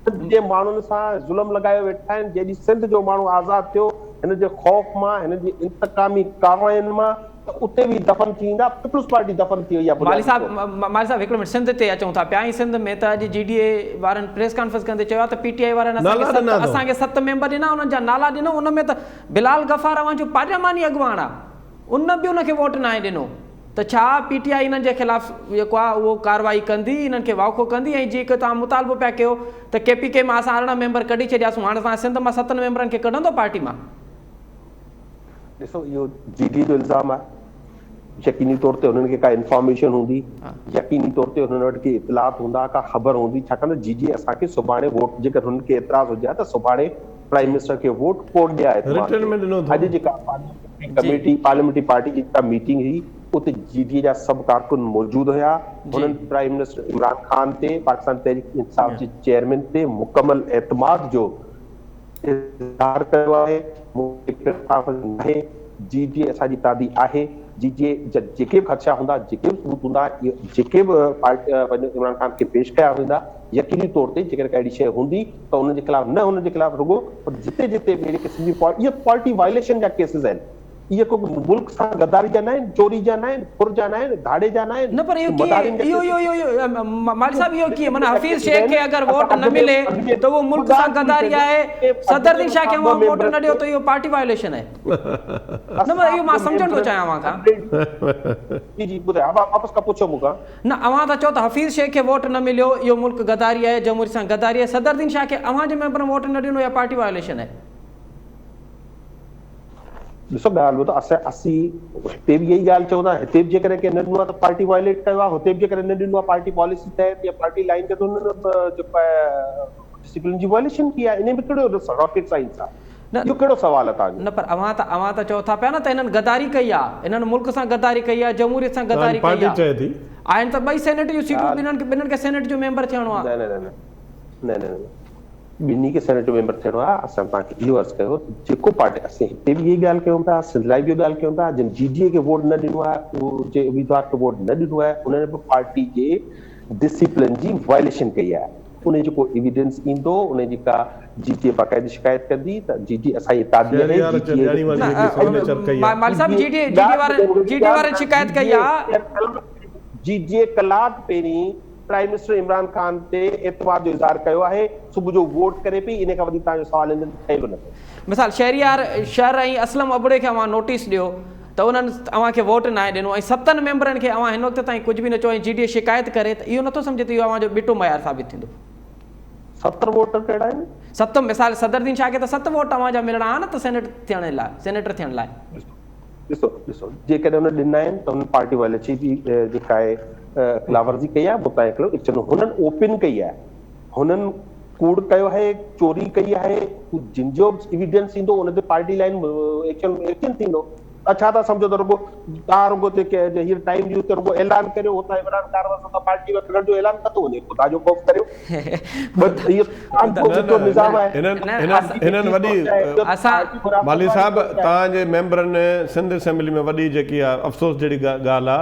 سنڌ جي ماڻهن سان ظلم لڳايو ويٺا آهن، جنهن ڏينهن سنڌ جو ماڻهو آزاد ٿيو هن جي خوف مان هن جي انتقامي ڪاررواين مان ته اتي به دفن ٿي ويندا، پيپلز پارٽي دفن ٿي وئي آهي مالهي بنيادي صاحب طور تي. مالهي صاحب هڪڙو منٽ سنڌ تي اچون ٿا پيا ۽ سنڌ ۾ ته اڄ جي ڊي اي وارن پريس ڪانفرنس ڪندي چيو آهي ته پي ٽي آء وارن اسان کي نالا ڏنا اٿو. اسان کي ست ميمبر ڏنا انهن جا نالا ڏنو ان ۾ ته بلال غفار اوهان جو پارلياماني اڳواڻ آهي ان به ان کي ووٽ ناهي ڏنو ته ڇا پي ٽي آء انهن جي خلاف جيڪو آهي اهو ڪارروائي ڪندي انهن کي واکو ڪندي ۽ جيڪو توهان مطالبو پيا ڪيو ته ڪي پي ڪي مان اسان 18 ميمبر ڪڍي ڇڏياسون هاڻي توهان سنڌ مان ستن ميمبرن کي ڪڍندو پارٽي مان؟ ڏسو اهو جي ڊي جو الزام آهي يقيني طور تي انهن کي ڪا انفارميشن هوندي يقيني طور تي انهن وٽ ڪي اطلاعات هوندا ڪا خبر هوندي ڇاڪاڻ ته جي ڊي اسان کي سڀاڻي ووٽ جيڪر هنن کي اعتراض هجي ها ته سڀاڻي پرائيم منسٽر کي ووٽ ڪون ڏيا اعتماد رٽن ۾ ڏنو اڄ اٿو. جيڪا پارليامينٽري ڪميٽي پارليامينٽري پارٽي جي جيڪا ميٽنگ هئي اتي جي ڊي جا سڀ ڪارڪن موجود هيا هنن پرائيم منسٽر عمران خان تي پاڪستان تحريڪ انصاف جي چيئرمين تي مڪمل اعتماد جو اظهار ڪيو آهي، مون کي پريس ڪانفرنس ناهي، جي ڊي اي اسان جي تعدي آهي، جي ڊي اي جا جيڪي به خدشا هوندا، جيڪي به ثبوت هوندا، جيڪي به پنهنجو عمران خان کي پيش ڪيا ويندا، يقيني طور تي جيڪڏهن ڪا اهڙي شيء هوندي ته انهن جي خلاف نه انهن جي خلاف رڳو پر جتي جتي به اهڙي قسم جي اهي پارٽي وائليشن جا ڪيسز آهن. اهي ڪو ملڪ سان غداري جا ناهن، چوري جا ناهن، ڦر جا ناهن، ڌاڙي جا ناهن، نه پر اهو ڪيئن مدارين جا اهو ڪيس اهو اهو مالهي صاحب اهو ڪيئن معنيٰ حفيظ شيخ کي اگر ووٽ نه ملي ته اهو ملڪ سان غداري آهي صدر الدين شاهه کي اوهان ووٽ نه ڏيو ته اهو پارٽي وائليشن آهي نه معنيٰ اهو مان سمجهڻ ٿو چاهيان اوهان کان. جي جي ٻڌايو واپس کان پڇو مون کان. نه اوهان ٿا چئو ته حفيظ شيخ کي ووٽ نه مليو اهو ملڪ غداري آهي جمهوريت سان غداري آهي صدر الدين شاهه کي اوهان جي ميمبرن ووٽ نه ڏنو اها پارٽي وائليشن آهي. ڏسو ڳالهه ٻڌو اسان اسين هتي به اها ئي ڳالهه چئون ٿا هتي به جيڪڏهن ڪنهن نه ڏنو آهي ته پارٽي وائليٽ ڪيو آهي هتي به جيڪڏهن نه ڏنو آهي پارٽي پاليسي تحت يا پارٽي لائين تي ته هنن جيڪو آهي ڊسيپلين جي وائليشن ڪئي آهي انهي ۾ ڪهڙو راڪيٽ سائنس آهي اهو ڪهڙو سوال آهي توهان جو. نه پر اوهان ته اوهان ته چئو ٿا پيا نه ته هنن غداري ڪئي آهي هنن ملڪ سان غداري ڪئي آهي جمهوريت سان غداري ڪئي پارٽي آهي چئي ٿي. آهن ته ٻئي سينيٽ جون سيٽون ٻنهن کي ٻنهن کي سينيٽ جو ميمبر ٿيڻو آهي. نه نه نه نه نه نه ٻنهي کي سينيٽ جو ميمبر ٿيڻو آهي، اسان توهان کي اهو عرض ڪيو ته جيڪو پارٽي اسين هتي به اها ئي ڳالهه ڪيون پيا، سنڌ لاء به اهو ڳالهه ڪيون پيا، جن جي ڊي اي کي ووٽ نه ڏنو آهي، اهو جي اميدوار کي ووٽ نه ڏنو آهي، انهن به پارٽي جي ڊسيپلين جي وائليشن ڪئي آهي، انهي جو ڪو ايويڊنس ايندو، انهي جي ڪا جي ڊي اي باقاعدي شڪايت ڪندي ته جي ڊي اي اسان جي تابع آهي، شهريار جي ڊي اي چنڊياڻي واري جيڪي سگنيچر ڪئي آهي. مالهي صاحب جي ڊي اي وارن جي ڊي اي وارن شڪايت ڪئي آهي. جي ڊي اي ڪلاڪ پهرين پرائيم منسٽر عمران خان تي اعتماد جو اظهار ڪيو آهي، صبح جو ووٽ ڪري پئي، انهي کان وڌيڪ توهان جو سوال هن تي ٺهي به نه ٿو. مثال شهريار شر ۽ اسلم ابڙي کي اوهان نوٽيس ڏيو ته انهن اوهان کي ووٽ ناهي ڏنو ۽ ستن ميمبرن کي اوهان هن وقت تائين ڪجهه به نه چيو ۽ جي ڊي اي شڪايت ڪري ته اهو نٿو سمجهي ته اهو اوهان جو ٻٽو معيار ثابت ٿيندو. 70 ووٽر ڪهڙا آهن؟ ست مثال صدر الدين شاهه کي ته ست ووٽ اوهان جا ملڻا ها نه ته سينيٽ ٿيڻ لاء سينيٽر ٿيڻ لاء. ڏسو ڏسو جيڪڏهن هن ڏنا آهن ته هن پارٽي والي جي جيڪا آهي خلاف ورزي ڪئي آهي متان هڪڙو ايڪشن هنن اوپن ڪئي آهي هنن ڪوڙ ڪيو آهي چوري ڪئي آهي جن جو ايويڊنس ايندو ان تي پارٽي لائن ايڪشن ايڪشن ٿيندو اڇا ٿا سمجهو ته رڳو تان رڳو تي هيئر ٽائيم ڏيو ته رڳو اعلان ڪريو هتان عمران خان وس ته پارٽي ۾ ڪڍڻ جو اعلان ڪندو وڃي خدا جو خوف ڪريو هنن وڏي مالهي صاحب توهان جي ميمبرن سنڌ اسيمبلي ۾ وڏي جيڪي آ افسوس جهڙي ڳالهه آ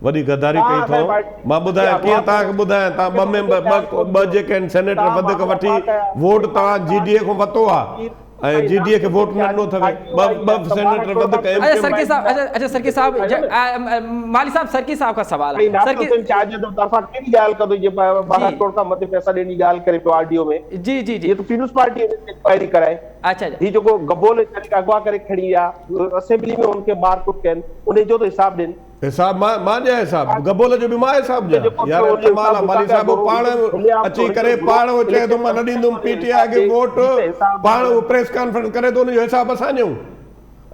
وڏي غداري ڪئي اٿو مان ٻڌايان ڪيئن توهان کي ٻڌايان توهان ٻه ميمبر ٻه جيڪي آهن سينيٽر وڌيڪ وٺي ووٽ توهان جي ڊي اي کان ورتو آ ۽ جي ڊي اي کي ووٽ نه ڏنو اٿوي ٻه ٻه سينيٽر وڌيڪ ايم اچا سرڪي صاحب اچا اچا سرڪي صاحب مالهي صاحب سرڪي صاحب کان سوال آهي سرڪي حسين چارج جي طرفان ڪهڙي ڳالهه ڪندو جي 12 ڪروڙ کان مٿي پئسا ڏيڻ جي ڳالهه ڪري پيو آر ڊي او ۾ جي جي جي هي ته پيپلز پارٽي انڪوائري ڪرائي اچا هي جيڪو گبول جن اغوا ڪري کڻي ويا اسيمبلي ۾ ان کي مار ڪٽ ڪين ان جو ته حساب ڏين حساب مان مان ڏيان حساب گبول جو به مان حساب ڏيان يار ڪمال آ مالهي صاحب هو پاڻ اچي ڪري پاڻ هو چئي ٿو مان نه ڏيندم پي ٽي آء کي ووٽ پاڻ هو پريس ڪانفرنس ڪري ٿو ان جو حساب اسان ڏيون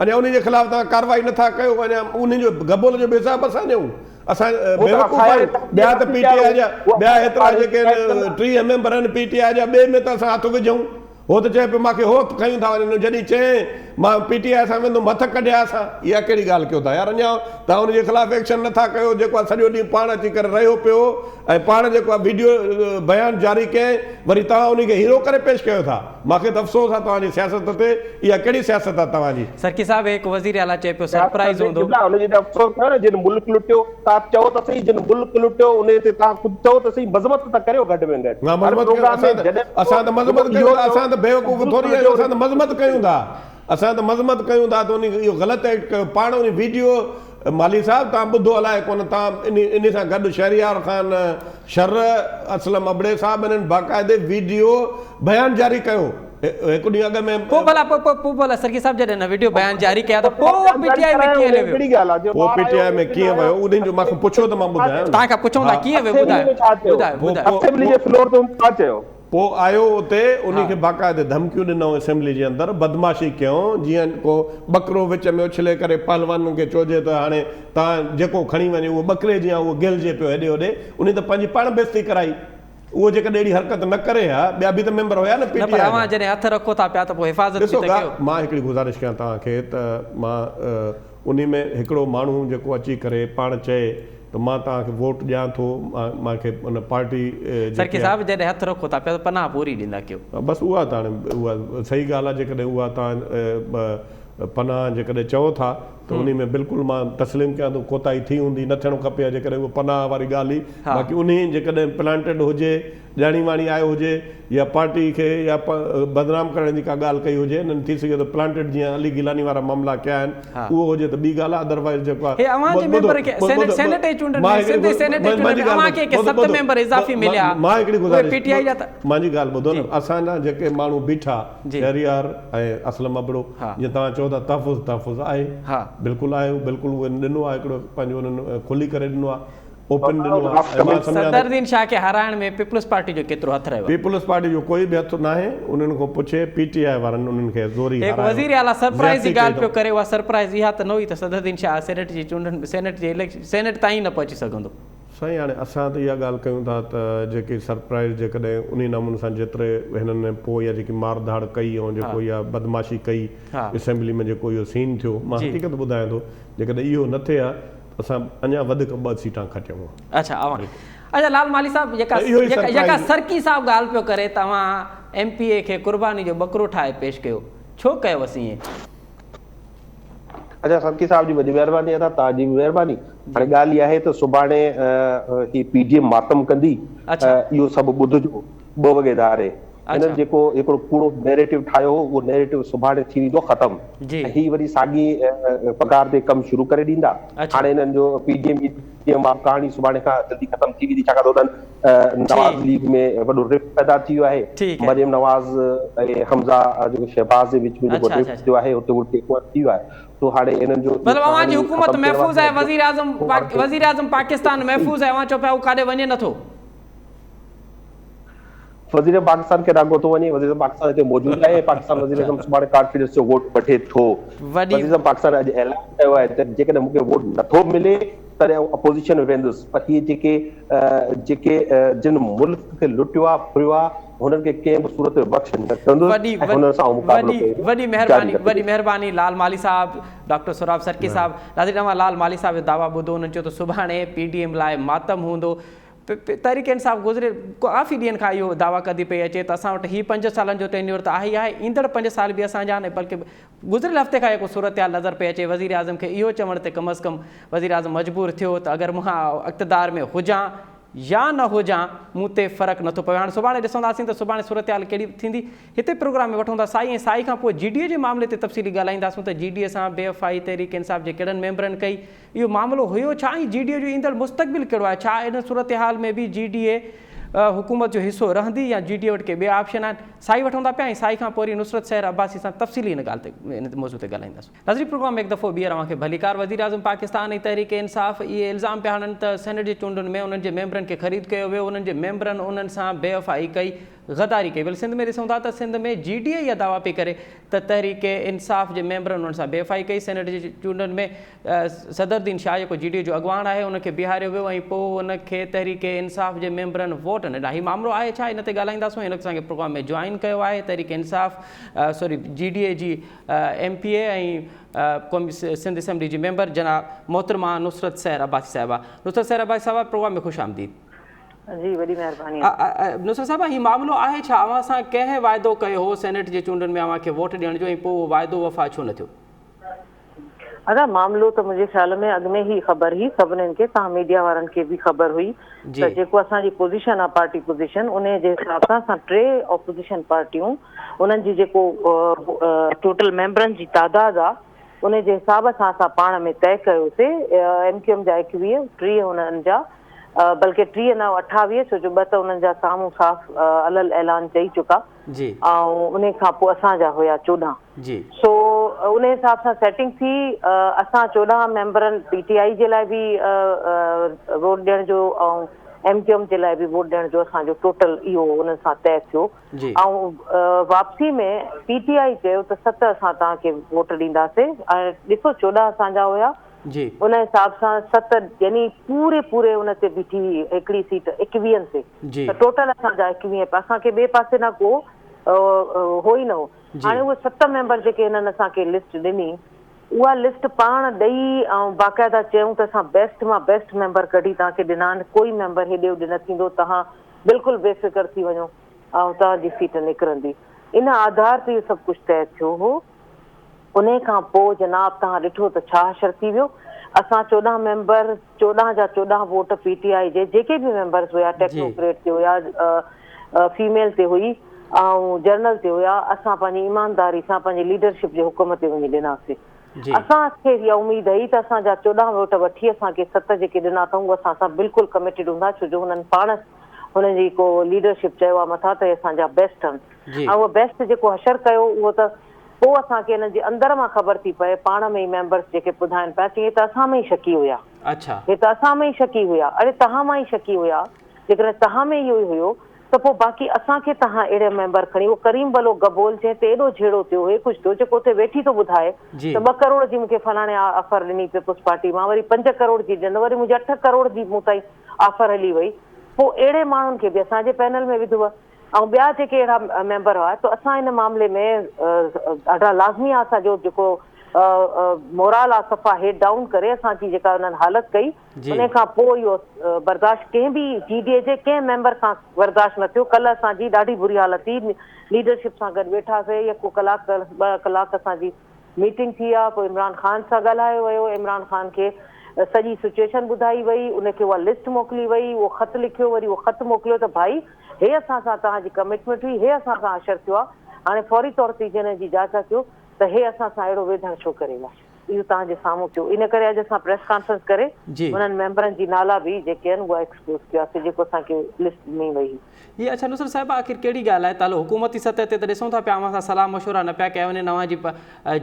اڃا انهي جي خلاف توهان ڪارروائي نه ٿا ڪيو اڃا انهي جو گبول جو به حساب اسان ڏيون اسان بيوقوف آهيون ٻيا ته پي ٽي آء جا ٻيا هيترا جيڪي آهن 30 ميمبر آهن پي ٽي آء جا ٻئي ۾ ته اسان هٿ وجهون هو ته چئي پيو مان کي هو کنيون ٿا وڃن جڏهن چئين مان پي ٽي آء سان ويندم هٿ ڪڍيا اسان اها ڪهڙي ڳالهه ڪيو ٿا يار اڃا توهان ان جي خلاف ايڪشن نٿا ڪيو جيڪو آهي سڄو ڏينهن پاڻ اچي ڪري رهيو پيو ۽ پاڻ جيڪو آهي ويڊيو بيان جاري ڪيائين وري توهان ان کي هيرو ڪري پيش ڪيو ٿا مان کي ته افسوس آهي توهان جي سياست تي اها ڪهڙي سياست آهي توهان جي. سرڪي صاحب هڪ وزير اعليٰ چئي پيو سرپرائز هوندو. قبلا ان جي ته افسوس ڪيو نه جن ملڪ لٽيو توهان چئو ته سهي جن ملڪ لٽيو ان تي توهان خود چئو ته سهي مذمت ته ڪريو گهٽ ۾ گهٽ نه هر مذمت ڪيون پروگرام ۾ اسان ته جڏهن اسان ته مذمت اهو ڪيون ٿا چئو اسان ته بيوقوف ملڪ ٿوري آهيون لٽيو اسان ته مذمت ڪيون ٿا اسان ته مذمت ڪيون ٿا ته انهي اهو غلط ايڪٽ ڪيو پاڻ انهي ويڊيو مالهي صاحب توهان ٻڌو الائي ڪونه توهان انهي انهي سان گڏ شهريار خان شر اسلم ابڙي صاحب انهن باقاعدي ويڊيو بيان جاري ڪيو هڪ ڏينهن اڳ ۾ پوء ڀلا پوء پوء پوء ڀلا سرڪي صاحب جڏهن هن ويڊيو بيان جاري ڪيا ته پوء اهو پي ٽي آء ۾ ڪيئن هليو ويو؟ پوء پي ٽي آء ۾ ڪيئن ويو انهن جو مان کان پڇو ته مان ٻڌايان نه. توهان کان پڇون ٿا ڪيئن ويو ٻڌايو ٻڌايو ٻڌايو. اسيمبلي جي فلور تي هن ڇا چيو؟ پوء آيو اتي انهي کي باقاعدي ڌمڪيون ڏنائون اسيمبلي جي اندر بدمعاشي ڪيائون جيئن ڪو ٻڪرو وچ ۾ اڇلي ڪري پهلوانن کي چوجي ته هاڻي توهان جيڪو کڻي وڃي اهو ٻڪري جيان اهو گهلجي پيو هيڏي هوڏي انهي ته پنهنجي پاڻ بيستي ڪرائي اهو جيڪڏهن اهڙي حرڪت نه ڪري ها ٻيا به ته ميمبر هيا نه پي نه ٽي پر آء جا. اوهان جڏهن هٿ رکو ٿا پيا ته پوء حفاظت به ڏسو ته ڳا ڪيو. مان هڪڙي گذارش ڪيان توهان کي ته مان انهي ۾ هڪڙو ماڻهو جيڪو اچي ڪري پاڻ چئي ته مان توهان کي ووٽ ڏيان ٿو مان کي ان پارٽي سرڪي جيڪي آهي. صاحب جڏهن هٿ رکو ٿا پيا ته پناهه پوري ڏيندا ڪيو. بس اها ته هاڻي اها صحيح ڳالهه آهي جيڪڏهن اها توهان پناهه جيڪڏهن چئو ٿا ته انهي ۾ بلڪل مان تسليم ڪيان ٿو ڪوتاهي ٿي هوندي نه ٿيڻو کپي ها جيڪڏهن اهو پناهه واري ڳالهه هئي باقي انهي جيڪڏهن پلانٽيڊ هجي ڄاڻي واڻي آيو هجي يا پارٽي کي يا بدنام ڪرڻ جي ڪا ڳالهه ڪئي هجي انهن ٿي سگهي ٿو پلانٽيڊ جيئن علي گيلاني وارا معاملا ڪيا آهن اهو هجي ته ٻي ڳالهه آهي ادروائيز جيڪو هي اوهان جي ميمبر کي سينيٽ سينيٽ جي چونڊن ۾ سنڌ جي سينيٽ جي چونڊن ۾ اوهان کي ڪي ست ميمبر اضافي مليا مان هڪڙي اهي گذارش پي ٽي آء جا ته مانجي ڳالهه ٻڌو نه اسان جا جيڪي ماڻهو بيٺا شهريار ۽ اسلم ابڙو جيئن توهان چئو ٿا تحفظ تحفظ آهي بلڪل آهي بلڪل اهي ڏنو آهي هڪڙو پنهنجو انهن کلي ڪري ڏنو آهي اوپن ڏنو آهي ۽ مان سمجهان ٿو. صدر الدين شاهه کي هارائڻ ۾ پيپلز پارٽي جو ڪيترو هٿ رهيو آهي؟ پيپلز پارٽي جو ڪوئي به هٿ ناهي، انهن کان پڇي پي ٽي آء وارن انهن کي زوري هڪ هارايو، وزير اعليٰ سرپرائز جي زيادتي ڪئي ڳالهه پيو اٿئون. ڪري، اها سرپرائز اها ته نه هئي ته صدر الدين شاهه سينيٽ جي چونڊن ۾ سينيٽ جي اليڪشن سينيٽ تائين نه پهچي سگهندو. سائين هاڻي اسان ته اها ڳالهه ڪيون ٿا ته جيڪي سرپرائز جيڪڏهن انهي نموني سان جيتري هنن پوء اها جيڪي مار ڌاڙ ڪئي ۽ جيڪو اها بدمعاشي ڪئي اسيمبلي ۾ جيڪو اهو سين ٿيو مان حقيقت ٻڌايان ٿو جيڪڏهن اهو نه ٿئي ها ته اسان اڃا وڌيڪ ٻه سيٽان کٽيون ها. اڇا اوهان اڇا لال مالهي صاحب جيڪا ته اهو ئي جيڪا سرپرائز. سرڪي صاحب ڳالهه پيو ڪري ته اوهان ايم پي اي کي قرباني جو ٻڪرو ٺاهي پيش ڪيو ڇو ڪيو اسين ائين؟ اڇا سرڪي صاحب جي وڏي مهرباني ادا توهان جي به مهرباني هاڻي ڳالهه اها آهي ته سڀاڻي هي پي ڊي ايم ماتم ڪندي اهو سڀ ٻڌجو ٻه وڳي ڌاري هنن جيڪو هڪڙو ڪوڙو نيريٽو ٺاهيو هو اهو نيريٽو سڀاڻي ٿي ويندو ختم ۽ هي وري ساڳي پگهار تي ڪم شروع ڪري ڏيندا هاڻي هنن جو پي ڊي ايم جي واري ڪهاڻي سڀاڻي کان جلدي ختم ٿي ويندي ڇاڪاڻ ته انهن نواز ليگ ۾ وڏو رفٽ پيدا ٿي ويو آهي مريم نواز ۽ حمزه جيڪو شهباز جي وچ ۾ جيڪو رفٽ ٿيو آهي اتي اهو ٽيڪ اوور ٿي ويو آهي سو هاڻي انهن جو مطلب اوهان جي حڪومت محفوظ آهي وزيراعظم وزيراعظم پاڪستان محفوظ آهي اوهان چئو پيا هو ڪاڏي وڃي نٿو. وزيراعظم پاڪستان ڪيڏانهن ڪو ٿو وڃي، وزيراعظم پاڪستان هتي موجود آهي ۽ پاڪستان وزيراعظم سڀاڻي ڪانفيڊنس جو ووٽ وٺي ٿو. وزيراعظم پاڪستان اڄ اعلان ڪيو آهي ته جيڪڏهن مون کي ووٽ نٿو ملي تڏهن آئون اپوزيشن ۾ ويندس پر هي جيڪي جيڪي جن ملڪ کي لٽيو آهي ڦريو آهي هنن کي ڪنهن به صورت ۾ بخش نه ڪندس ۽ هنن سان آئون مقابلو ڪرڻ وڏي جاري مهرباني رکندس. وڏي مهرباني لال مالهي صاحب ڊاڪٽر سهراب سرڪي صاحب ناظرين اوهان لال مالهي صاحب جو دعويٰ ٻڌو انهن چيو ته سڀاڻي پي ڊي ايم لاء ماتم هوندو پ پ تحريڪ انصاف گذريل ڪافي ڏينهن کان اهو دعويٰ ڪندي پئي اچي ته اسان وٽ هي پنج سالن جو ٽينيور ته آهي ئي آهي ايندڙ پنج سال به اسان جا آهن بلڪه گذريل هفتي کان جيڪو صورتحال نظر پئي اچي وزيراعظم کي اهو چوڻ تي ڪم از ڪم وزيراعظم مجبور ٿيو ته اگر مان اقتدار ۾ هجان يا نه هجان مون تي فرق نٿو پوي هاڻ سڀاڻي ڏسنداسين ته سڀاڻي صورتحال ڪهڙي ٿيندي هتي پروگرام ۾ وٺون ٿا سائي ۽ سائي کان پوء جي ڊي اي جي معاملي تي تفصيلي ڳالهائينداسون ته جي ڊي اي سان بي وفائي تحريڪ انصاف جي ڪهڙن ميمبرن ڪئي اهو معاملو هيو ڇا ۽ جي ڊي اي جو ايندڙ مستقبل ڪهڙو آهي؟ ڇا ان صورتحال ۾ به جي ڊي اي حڪومت جو حصو رهندي يا جي ڊي اي وٽ ڪي ٻيا آپشن آهن؟ سائي وٺون ٿا پيا ۽ سائي کان پوء وري نصرت سحر عباسي سان تفصيلي ان ڳالهه تي ان موضوع تي ڳالهائينداسون. ناظرين پروگرام ۾ هڪ دفعو ٻيهر اوهان کي ڀليڪار. وزيراعظم پاڪستان ۽ تحريڪ انصاف اهي الزام پيا هڻن ته سينيٽ جي چونڊن ۾ انهن جي ميمبرن کي خريد ڪيو ويو، انهن جي ميمبرن انهن سان بيوفائي ڪئي. غداري ڪئي. ڀلي سنڌ ۾ ڏسون ٿا ته سنڌ ۾ جي ڊي اي اها دعويٰ پئي ڪري ته تحريڪ انصاف جي ميمبرن انهن سان بيوفائي ڪئي، سينيٽ جي چونڊن ۾ صدرالدين شاهه جيڪو جي ڊي اي جو اڳواڻ آهي ان کي بيهاريو ويو ۽ پوء ان کي تحريڪ انصاف جي ميمبرن ووٽ نه ڏنا. هي مامرو آهي ڇا ان تي ڳالهائينداسون. هن وقت اسان کي پروگرام ۾ جوائن ڪيو آهي Tehreek Insaf sorry G D A جي ايم پي اي ۽ قومي سنڌ اسيمبلي جي ميمبر جناب محترمه نصرت سحر عباسي صاحبه. نصرت سحر عباسي صاحبه پروگرام ۾ خوش آمديد. جي وڏي مهرباني. نصرت صاحبه هي معاملو آهي ڇا اوهان سان ڪنهن واعدو ڪيو هو سينيٽ جي چونڊن ۾ اوهان کي ووٽ ڏيڻ جو ۽ پوء اهو واعدو وفا ڇو نه ٿيو؟ ادا معاملو ته منهنجي خيال ۾ اڳ ۾ ئي خبر هئي سڀنين کي توهان ميڊيا وارن کي به خبر هئي ته جيڪو اسان جي پوزيشن آهي پارٽي پوزيشن انهي جي حساب سان اسان ٽي اپوزيشن پارٽيون انهن جي جيڪو ٽوٽل ميمبرن جي تعداد آهي انهي جي حساب سان اسان پاڻ ۾ طئي ڪيوسي ايم ڪيو ايم جا 21 30 انهن جا بلڪه 30 نه 28 ڇو جو ٻه ته انهن جا سامهون صاف علل اعلان چئي چڪا ۽ انهي کان پوء اسان جا هيا 14 سو انهي حساب سان سيٽنگ ٿي اسان 14 ميمبرن پي ٽي آئي جي لاء به ووٽ ڏيڻ جو ۽ ايم ڪيو ايم جي لاء به ووٽ ڏيڻ جو اسان جو ٽوٽل اهو انهن سان طئي ٿيو ۽ واپسي ۾ پي ٽي آئي چيو ته ست اسان توهان کي ووٽ ڏينداسي ۽ ڏسو 14 اسان جا هيا ان حساب سان ست يعني پوري پوري ان تي بيٺي هئي هڪڙي سيٽ ايڪويهن تي ته ٽوٽل اسان جا ايڪويهه اسان کي ٻئي پاسي نه ڪو هو ئي نه هو هاڻي اهي ست ميمبر جيڪي هنن اسان کي لسٽ ڏني اها لسٽ پاڻ ڏئي ۽ باقاعده چيائون ته اسان بيسٽ مان بيسٽ ميمبر ڪڍي توهان کي ڏنا آهن ڪوئي ميمبر هيڏي هوڏي نه ٿيندو توهان بلڪل بي فڪر ٿي وڃو ۽ توهان جي سيٽ نڪرندي ان آڌار تي اهو سڀ ڪجهه طئي ٿيو هو. انهي کان پوء جناب توهان ڏٺو ته ڇا حشر ٿي ويو. اسان 14 ميمبر 14 جا 14 ووٽ پي ٽي آء جي جيڪي به ميمبرز هيا ٽيڪنوڪريٽ تي هيا فيميل تي هئي ۽ جنرل تي هيا اسان پنهنجي ايمانداري سان پنهنجي ليڊرشپ جي حڪم تي وڃي ڏناسي. اسان کي اها اميد هئي ته اسان جا 14 ووٽ وٺي اسان کي ست جيڪي ڏنا اٿئون اهي اسان سان بلڪل ڪميٽيڊ هوندا ڇو جو هنن پاڻ هنن جي ڪو ليڊرشپ چيو آهي مٿان ته اهي اسان جا بيسٽ آهن ۽ اهو بيسٽ جيڪو حشر ڪيو اهو ته پوء اسان کي انهن جي اندر مان خبر ٿي پئي، پاڻ ۾ ئي ميمبرس جيڪي ٻڌائن پيا، چي هي ته اسان ۾ ئي شڪي هيا. هي ته اسان ۾ ئي شڪي هيا. اڙي توهان مان ئي شڪي هيا، جيڪڏهن توهان ۾ اهو ئي هيو ته پوء باقي اسان کي توهان اهڙا ميمبر کڻي اهو ڪريم بلو گبول جنهن تي ايڏو جهيڙو ٿيو هي ڪجهه ٿيو جيڪو اتي ويٺي ٿو ٻڌائي ته ٻه ڪروڙ جي مون کي فلاڻي آفر ڏني پيپلز پارٽي مان وري پنج ڪروڙ جي ڏنو وري منهنجي اٺ ڪروڙ جي مون تائين آفر هلي وئي پوء اهڙي ماڻهن کي به اسان جي پينل ۾ وڌو. ۽ ٻيا جيڪي اهڙا ميمبر هئا ته اسان ان معاملي ۾ ڏاڍا لازمي آ اسان جو جيڪو مورال آ صفا هيڊ ڊائون ڪري اسان جي جيڪا انهن حالت ڪئي ان کان پوء اهو برداشت ڪنهن به جي ڊي اي جي ڪنهن ميمبر کان برداشت نه ٿيو ڪلهه اسان جي ڏاڍي بري حالت ٿي ليڊرشپ سان گڏ ويٺاسي يڪو ڪلاڪ ٻه ڪلاڪ اسان جي ميٽنگ ٿي آ پوء عمران خان سان ڳالهايو ويو عمران خان کي سڄي سچوئيشن ٻڌائي وئي ان کي اها لسٽ موڪلي وئي اهو خط لکيو وري اهو خط موڪليو ته ڀائي هي اسان سان توهان جي ڪمٽمينٽ هئي هي اسان سان حشر ٿيو آ هاڻي فوري طور تي جنھن جي جاچ ڪيو ته هي اسان سان اهڙو ويڌڻ ڇو ڪري ويا اهو توهان جي سامهون ٿيو ان ڪري اڄ اسان پريس ڪانفرنس ڪري انهن ميمبرن جي نالا به جيڪي آهن اها ايڪسپوز ڪياسي جيڪو اسان کي لسٽ ڏني وئي هئي. هي اڇا نصرت صاحب آخر ڪهڙي ڳالهه آهي تعلق حڪومتي سطح تي ته ڏسون ٿا پيا اوهان سان صلاح مشورا نه پيا ڪيا وڃن اوهان جي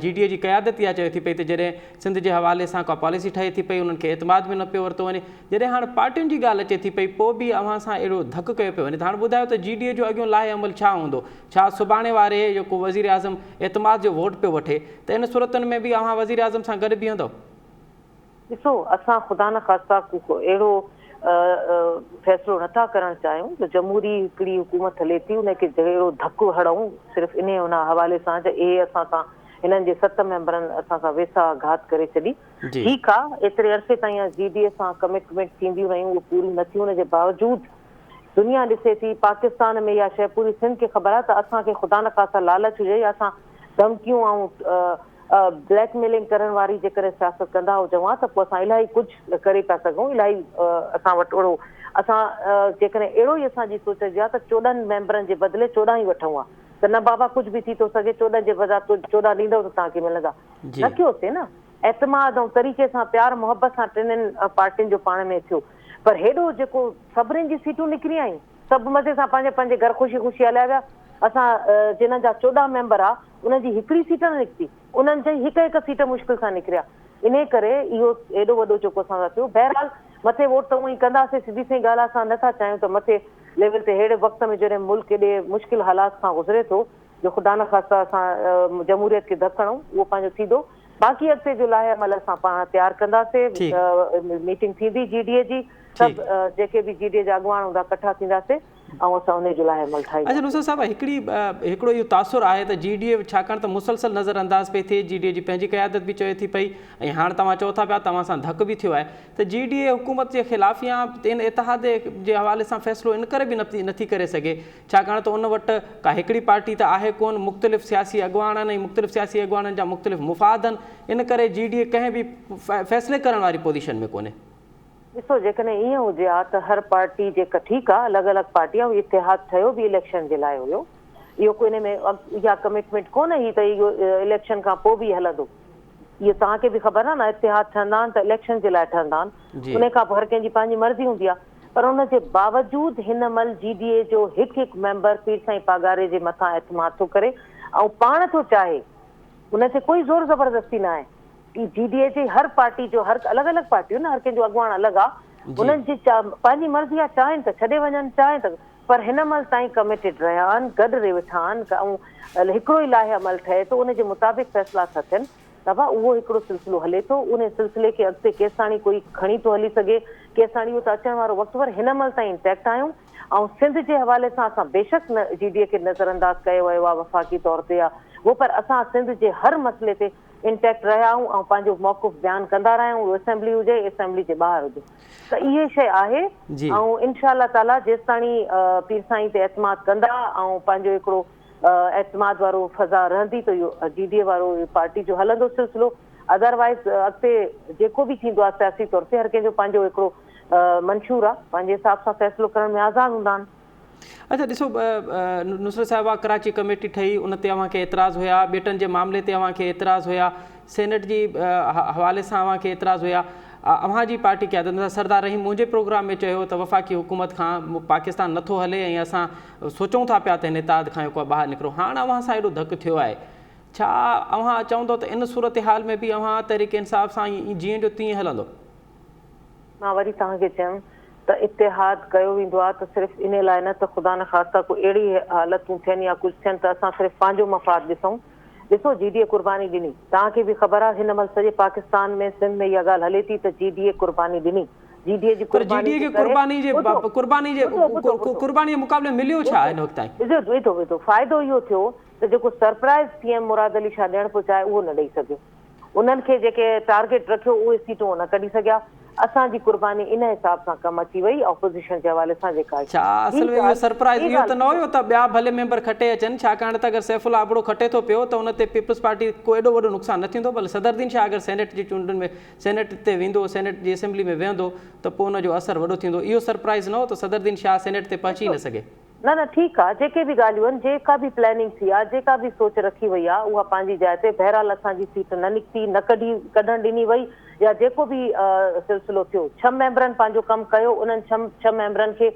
جي ڊي اي جي قيادت اها چئي ٿي پئي ته جڏهن سنڌ جي حوالي سان ڪا پاليسي ٺهي ٿي پئي انهن کي اعتماد ۾ نه پيو ورتو وڃي جڏهن هاڻ پارٽين جي ڳالهه اچي ٿي پئي پوء به اوهان سان اهڙو ڌڪ ڪيو پيو وڃي ته هاڻ ٻڌايو ته جي ڊي اي جو اڳيون لاهي عمل ڇا هوندو ڇا سڀاڻي واري جيڪو وزيراعظم اعتماد جو ووٽ پيو وٺي ته ان صورتن ۾ به اوهان وزيراعظم سان گڏ بيهندو. ڏسو اسان خدا نخواسته ڪو اهڙو فيصلو نه ٿا ڪرڻ چاهيون جو جمهوري هڪڙي حڪومت هلي ٿي ان کي اهڙو ڌڪ هڻون صرف انهي ان حوالي سان ته اهي اسان سان هنن جي ست ميمبرن اسان سان ويساهه گهات ڪري ڇڏي ٺيڪ آ ايتري عرصي تائين جي ڊي اي سان ڪمٽمينٽ ٿينديون رهيون اهي پوريون نه ٿيون ان جي باوجود دنيا ڏسي ٿي پاڪستان ۾ اها شيء پوري سنڌ کي خبر آ ته اسان کي خدا نخواسته لالچ هجي يا اسان ڌمڪيون ۽ بليڪ ميلنگ ڪرڻ واري جيڪڏهن سياست ڪندا هجون ها ته پوء اسان الاهي ڪجهه ڪري پيا سگهون الاهي اسان وٽ اهڙو اسان جيڪڏهن اهڙو ئي اسان جي سوچ هجي ها ته 14 ميمبرن جي بدلي 14 ئي وٺون ها ته نه بابا ڪجهه به ٿي ٿو سگهي 14 جي بجاء 14 ڏيندؤ ته توهان کي ملندا نه ڪيوسي نه اعتماد ۽ طريقي سان پيار محبت سان ٽنهن پارٽين جو پاڻ ۾ ٿيو پر هيڏو جيڪو سڀني جي سيٽون نڪري آيون سڀ مزي سان پنهنجي پنهنجي گهر خوشي خوشي هليا ويا اسان جنهن جا 14 ميمبر ها انهن جي هڪڙي سيٽ نه نڪتي، انهن جا ئي هڪ هڪ سيٽ مشڪل سان نڪريا، انهي ڪري اهو ايڏو وڏو جيڪو اسان سان ٿيو، بهرحال مٿي ووٽ ته اونئن ئي ڪنداسين، سڌي سئين ڳالهه آ اسان نه ٿا چاهيون ته مٿي ليول تي ههڙي وقت ۾ جڏهن ملڪ ايڏي مشڪل حالات کان گذري ٿو جو خدا نخواسته اسان جمهوريت کي ڌڪ هڻون اهو پنهنجو ٿيندو باقي اڳتي جو لائحه عمل اسان پاڻ تيار ڪنداسي ميٽنگ ٿيندي جي ڊي اي جي سڀ جيڪي به جي ڊي اي جا اڳواڻ هوندا ڪٺا ٿينداسي ۽ اسان انهي جو لائحه عمل اڇا نصرت ٺاهينداسي. صاحب هڪڙي هڪڙو اهو تاثر آهي ته جي ڊي اي ڇاڪاڻ ته مسلسل نظر انداز پئي ٿئي جي ڊي اي جي پنهنجي قيادت به چوي ٿي پئي ۽ هاڻ توهان چئو ٿا پيا توهان سان ڌڪ به ٿيو آهي ته جي ڊي اي حڪومت جي خلاف يا ان اتحاد جي حوالي سان فيصلو ان ڪري به نٿي ڪري سگهي ڇاڪاڻ ته ان وٽ ڪا هڪڙي پارٽي ته آهي ڪونه مختلف سياسي اڳواڻ آهن ۽ مختلف سياسي اڳواڻن جا مختلف مفاد آهن ان ڪري جي ڊي اي ڪنهن به فيصلي ڪرڻ واري پوزيشن ۾ ڪونهي. ڏسو جيڪڏهن ائين هجي ها ته هر پارٽي جيڪا ٺيڪ آ الڳ الڳ پارٽي آ اهو اتحاد ٺهيو به اليڪشن جي لاء هيو اهو ڪو ان ۾ اها ڪمٽمينٽ ڪونه هئي ته اهو اليڪشن کان پوء به هلندو اهو توهان کي به خبر آ نه اتحاد ٺهندا آهن ته اليڪشن جي لاء ٺهندا آهن ان کان پوء هر ڪنهن جي پنهنجي مرضي هوندي آ پر ان جي باوجود هن مهل جي ڊي اي جو هڪ هڪ ميمبر پير سائين پاڳاري جي مٿان اعتماد ٿو ڪري ۽ پاڻ ٿو چاهي ان تي ڪوئي زور زبردستي نه آهي ٽي جي ڊي اي جي هر پارٽي جو هر الڳ الڳ پارٽيون نه هر ڪنهن جو اڳواڻ الڳ آ انهن جي پنهنجي مرضي آ چاهين ته ڇڏي وڃن چاهين ته پر هن مهل تائين ڪميٽيڊ رهيا آهن گڏ ري ويٺا آهن ۽ هڪڙو ئي لاهه عمل ٺهي ٿو ان جي مطابق فيصلا ٿا ٿين ته ڀا اهو هڪڙو سلسلو هلي ٿو ان سلسلي کي اڳتي ڪيساڻي ڪوئي کڻي ٿو هلي سگهي ڪيساڻي اهو ته اچڻ وارو وقت پر هن مهل تائين انٽيڪٽ آهيون ۽ سنڌ جي حوالي سان اسان بيشڪ نه جي ڊي اي کي نظر انداز ڪيو ويو آ وفاقي طور تي يا اهو پر اسان سنڌ جي هر مسئلي تي انٽيڪٽ رهيا آهيون ۽ پنهنجو موقف بيان ڪندا رهيا آهيون اهو اسيمبلي هجي اسيمبلي جي ٻاهر هجي ته اهي شيء آهي ۽ انشاء الله تعاليٰ جيستاڻي پير سائين تي اعتماد ڪندا ۽ پنهنجو هڪڙو اعتماد وارو فضا رهندي ته اهو جي ڊي اي وارو پارٽي جو هلندو سلسلو ادر وائز اڳتي جيڪو به ٿيندو آهي سياسي طور تي هر ڪنهن جو پنهنجو هڪڙو منشور آهي پنهنجي حساب سان فيصلو ڪرڻ ۾ آزاد هوندا آهن. اڇا ڏسو نصرت صاحبه ڪراچي ڪميٽي ٺهي ان تي اوهان کي اعتراض هيا ٻيٽن جي معاملي تي اوهان کي اعتراض هيا سينيٽ جي حوالي سان اوهان کي اعتراض هيا اوهان جي پارٽي قيادت مثلا سردار رحيم منهنجي پروگرام ۾ چيو ته وفاقي حڪومت کان پاڪستان نٿو هلي ۽ اسان سوچون ٿا پيا ته هن اتحاد کان هڪ ٻاهر نڪرو هاڻ اوهان سان ايڏو ڌڪ ٿيو آهي ڇا اوهان چوندو ته ان صورتحال ۾ به اوهان تحريڪ انصاف سان جيئن جو تيئن هلندو؟ مان وري توهان کي چيم ته اتحاد ڪيو ويندو آهي ته صرف انهي لاء نه ته خدا نخواسته ڪو اهڙي حالتون ٿين يا ڪجهه ٿين ته اسان صرف پنهنجو مفاد ڏسون. ڏسو جي ڊي اي قرباني ڏني. توهان کي به خبر آهي هن مهل سڄي پاڪستان ۾ سنڌ ۾ اها ڳالهه هلي ٿي ته جي ڊي اي قرباني ڏني. جي ڊي اي جي پر جي قرباني ڊي اي جي کي ڪري قرباني جي ٻڌو قرباني جي ٻڌو ٻڌو ٻڌو قرباني جي مقابلي ۾ مليو ڇا ٻڌو هن وقت تائين؟ ٻڌو ٻڌو ٻڌو فائدو اهو ٿيو ته جيڪو surprise C M Murad Ali Shah ڏيڻ پيو چاهي اهو نه ڏئي سگهيو. انهن کي جيڪي ٽارگيٽ رکيو اهي سيٽون هو نه ڪڍي سگهيا. اسان جي قرباني ان حساب سان ڪم اچي وئي اپوزيشن جي حوالي سان جيڪا ڇا ٻي اصل ۾ اهو ڳالهه سرپرائز ٻي اهو ته ڳالهه نه ٻڌو. هيو ته ٻيا ڀلي ميمبر کٽي اچن ڇاڪاڻ ته اگر سيف الله ابڙو کٽي ٿو پيو ته ان تي پيپلز پارٽي ڪو ايڏو وڏو نقصان نه ٿيندو ڀلي صدر الدين شاهه اگر سينيٽ جي چونڊن ۾ سينيٽ تي ويندو سينيٽ جي اسيمبلي ۾ ويهندو ته پوء ان جو اثر وڏو ٿيندو اهو سرپرائز نه هو ته صدر الدين شاهه سينيٽ تي پهچي ئي ڏسو نه سگهي. نه نه ٺيڪ آ جيڪي به ڳالهيون آهن جيڪا به پلاننگ ٿي آ جيڪا به سوچ رکي وئي آ اها پنهنجي جاء تي بهرحال اسان جي سيٽ نه نڪتي نه ڪڍي ڪڍڻ ڏني وئي يا جيڪو به سلسلو ٿيو ڇهه ميمبرن پنهنجو ڪم ڪيو انهن ڇهه ميمبرن کي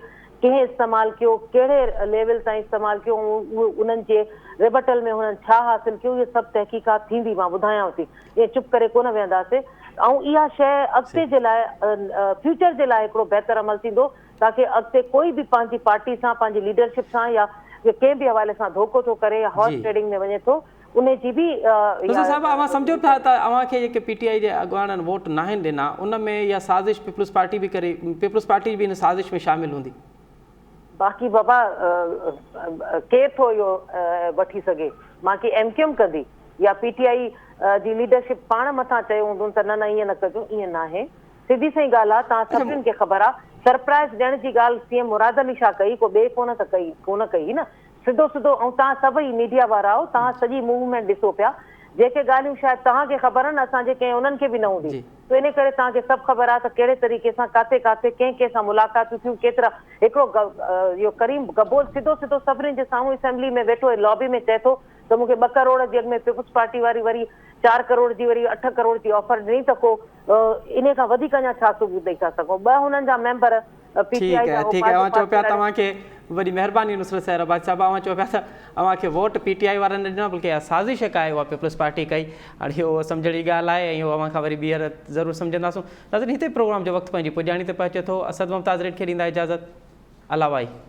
ڪنهن استعمال ڪيو ڪهڙي ليول تائين استعمال ڪيو ۽ انهن جي ريبٽل ۾ هنن ڇا حاصل ڪيو اهي سڀ تحقيقات ٿيندي مان ٻڌايانو ٿي ائين چپ ڪري ڪونه ويهنداسي ۽ اها شيء اڳتي جي لاء فيوچر جي لاء هڪڙو بهتر عمل ٿيندو تاڪه اڳتي ڪوئي به پنهنجي پارٽي سان پنهنجي ليڊرشپ سان يا ڪنهن به حوالي سان ڌوڪو ٿو ڪري يا هارس ٽريڊنگ ۾ وڃي ٿو انهي جي به نصر صاحب اوهان سمجهو ٿا ته اوهان کي جيڪي پي ٽي آء جي اڳواڻن ووٽ ناهن ڏنا ان ۾ اها سازش پيپلز پارٽي به ڪري پيپلز پارٽي به ان سازش ۾ شامل هوندي. باقي بابا ڪير ٿو اهو وٺي سگهي مان ڪي ايم ڪيو ايم ڪندي يا پي ٽي آء جي ليڊرشپ پاڻ مٿان چيو هوندن ته نه نه ائين نه ڪجو ائين ناهي سڌي سئين ڳالهه آ توهان سڀنين کي خبر آ سرپرائز ڏيڻ جي ڳالهه سي ايم مراد علي شاهه ڪئي ڪو ٻئي ڪونه ته ڪئي ڪونه ڪئي نه سڌو سڌو ۽ توهان سڀئي ميڊيا وارا آهو توهان سڄي موومينٽ ڏسو پيا جيڪي ڳالهيون شايد توهان کي خبر آهن اسان جي ڪنهن انهن کي به نه هوندي سو انهي ڪري توهان کي سڀ خبر آ ته ڪهڙي طريقي سان ڪاٿي ڪاٿي ڪنهن ڪنهن سان ملاقاتون ٿيون ڪيترا هڪڙو اهو ڪريم گبول سڌو سڌو سڀني جي سامهون اسيمبلي ۾ ويٺو لابي ۾ چئي ٿو ته مون کي ٻه ڪروڙ جي اڳ ۾ پيپلز پارٽي واري وري چار ڪروڙ جي وري اٺ ڪروڙ جي آفر ڏني ته ڪو انهي کان وڌيڪ اڃا ڇا ثبوت ڏئي ٿا سگهون ٻه هنن جا ميمبر پي ٽي آء ٺيڪ جا آهي هو ٺيڪ آهي پنهنجو اوهان چئو پاسي پيا واري توهان کي وڏي مهرباني نصرت سحر عباسي صاحب اوهان چئو پيا ته اوهان کي ووٽ پي ٽي آء وارن نه ڏنا بلڪه اها سازش جيڪا آهي اها پيپلز پارٽي ڪئي هاڻي اهو سمجهڻ جي ڳالهه آهي ۽ اهو اوهان کان وري ٻيهر ضرور سمجهنداسون ناظرين هتي پروگرام جو وقت پنهنجي پڄاڻي تي پهچي ٿو اسد ممتاز ريڊ کي ڏيندا اجازت الله وائي.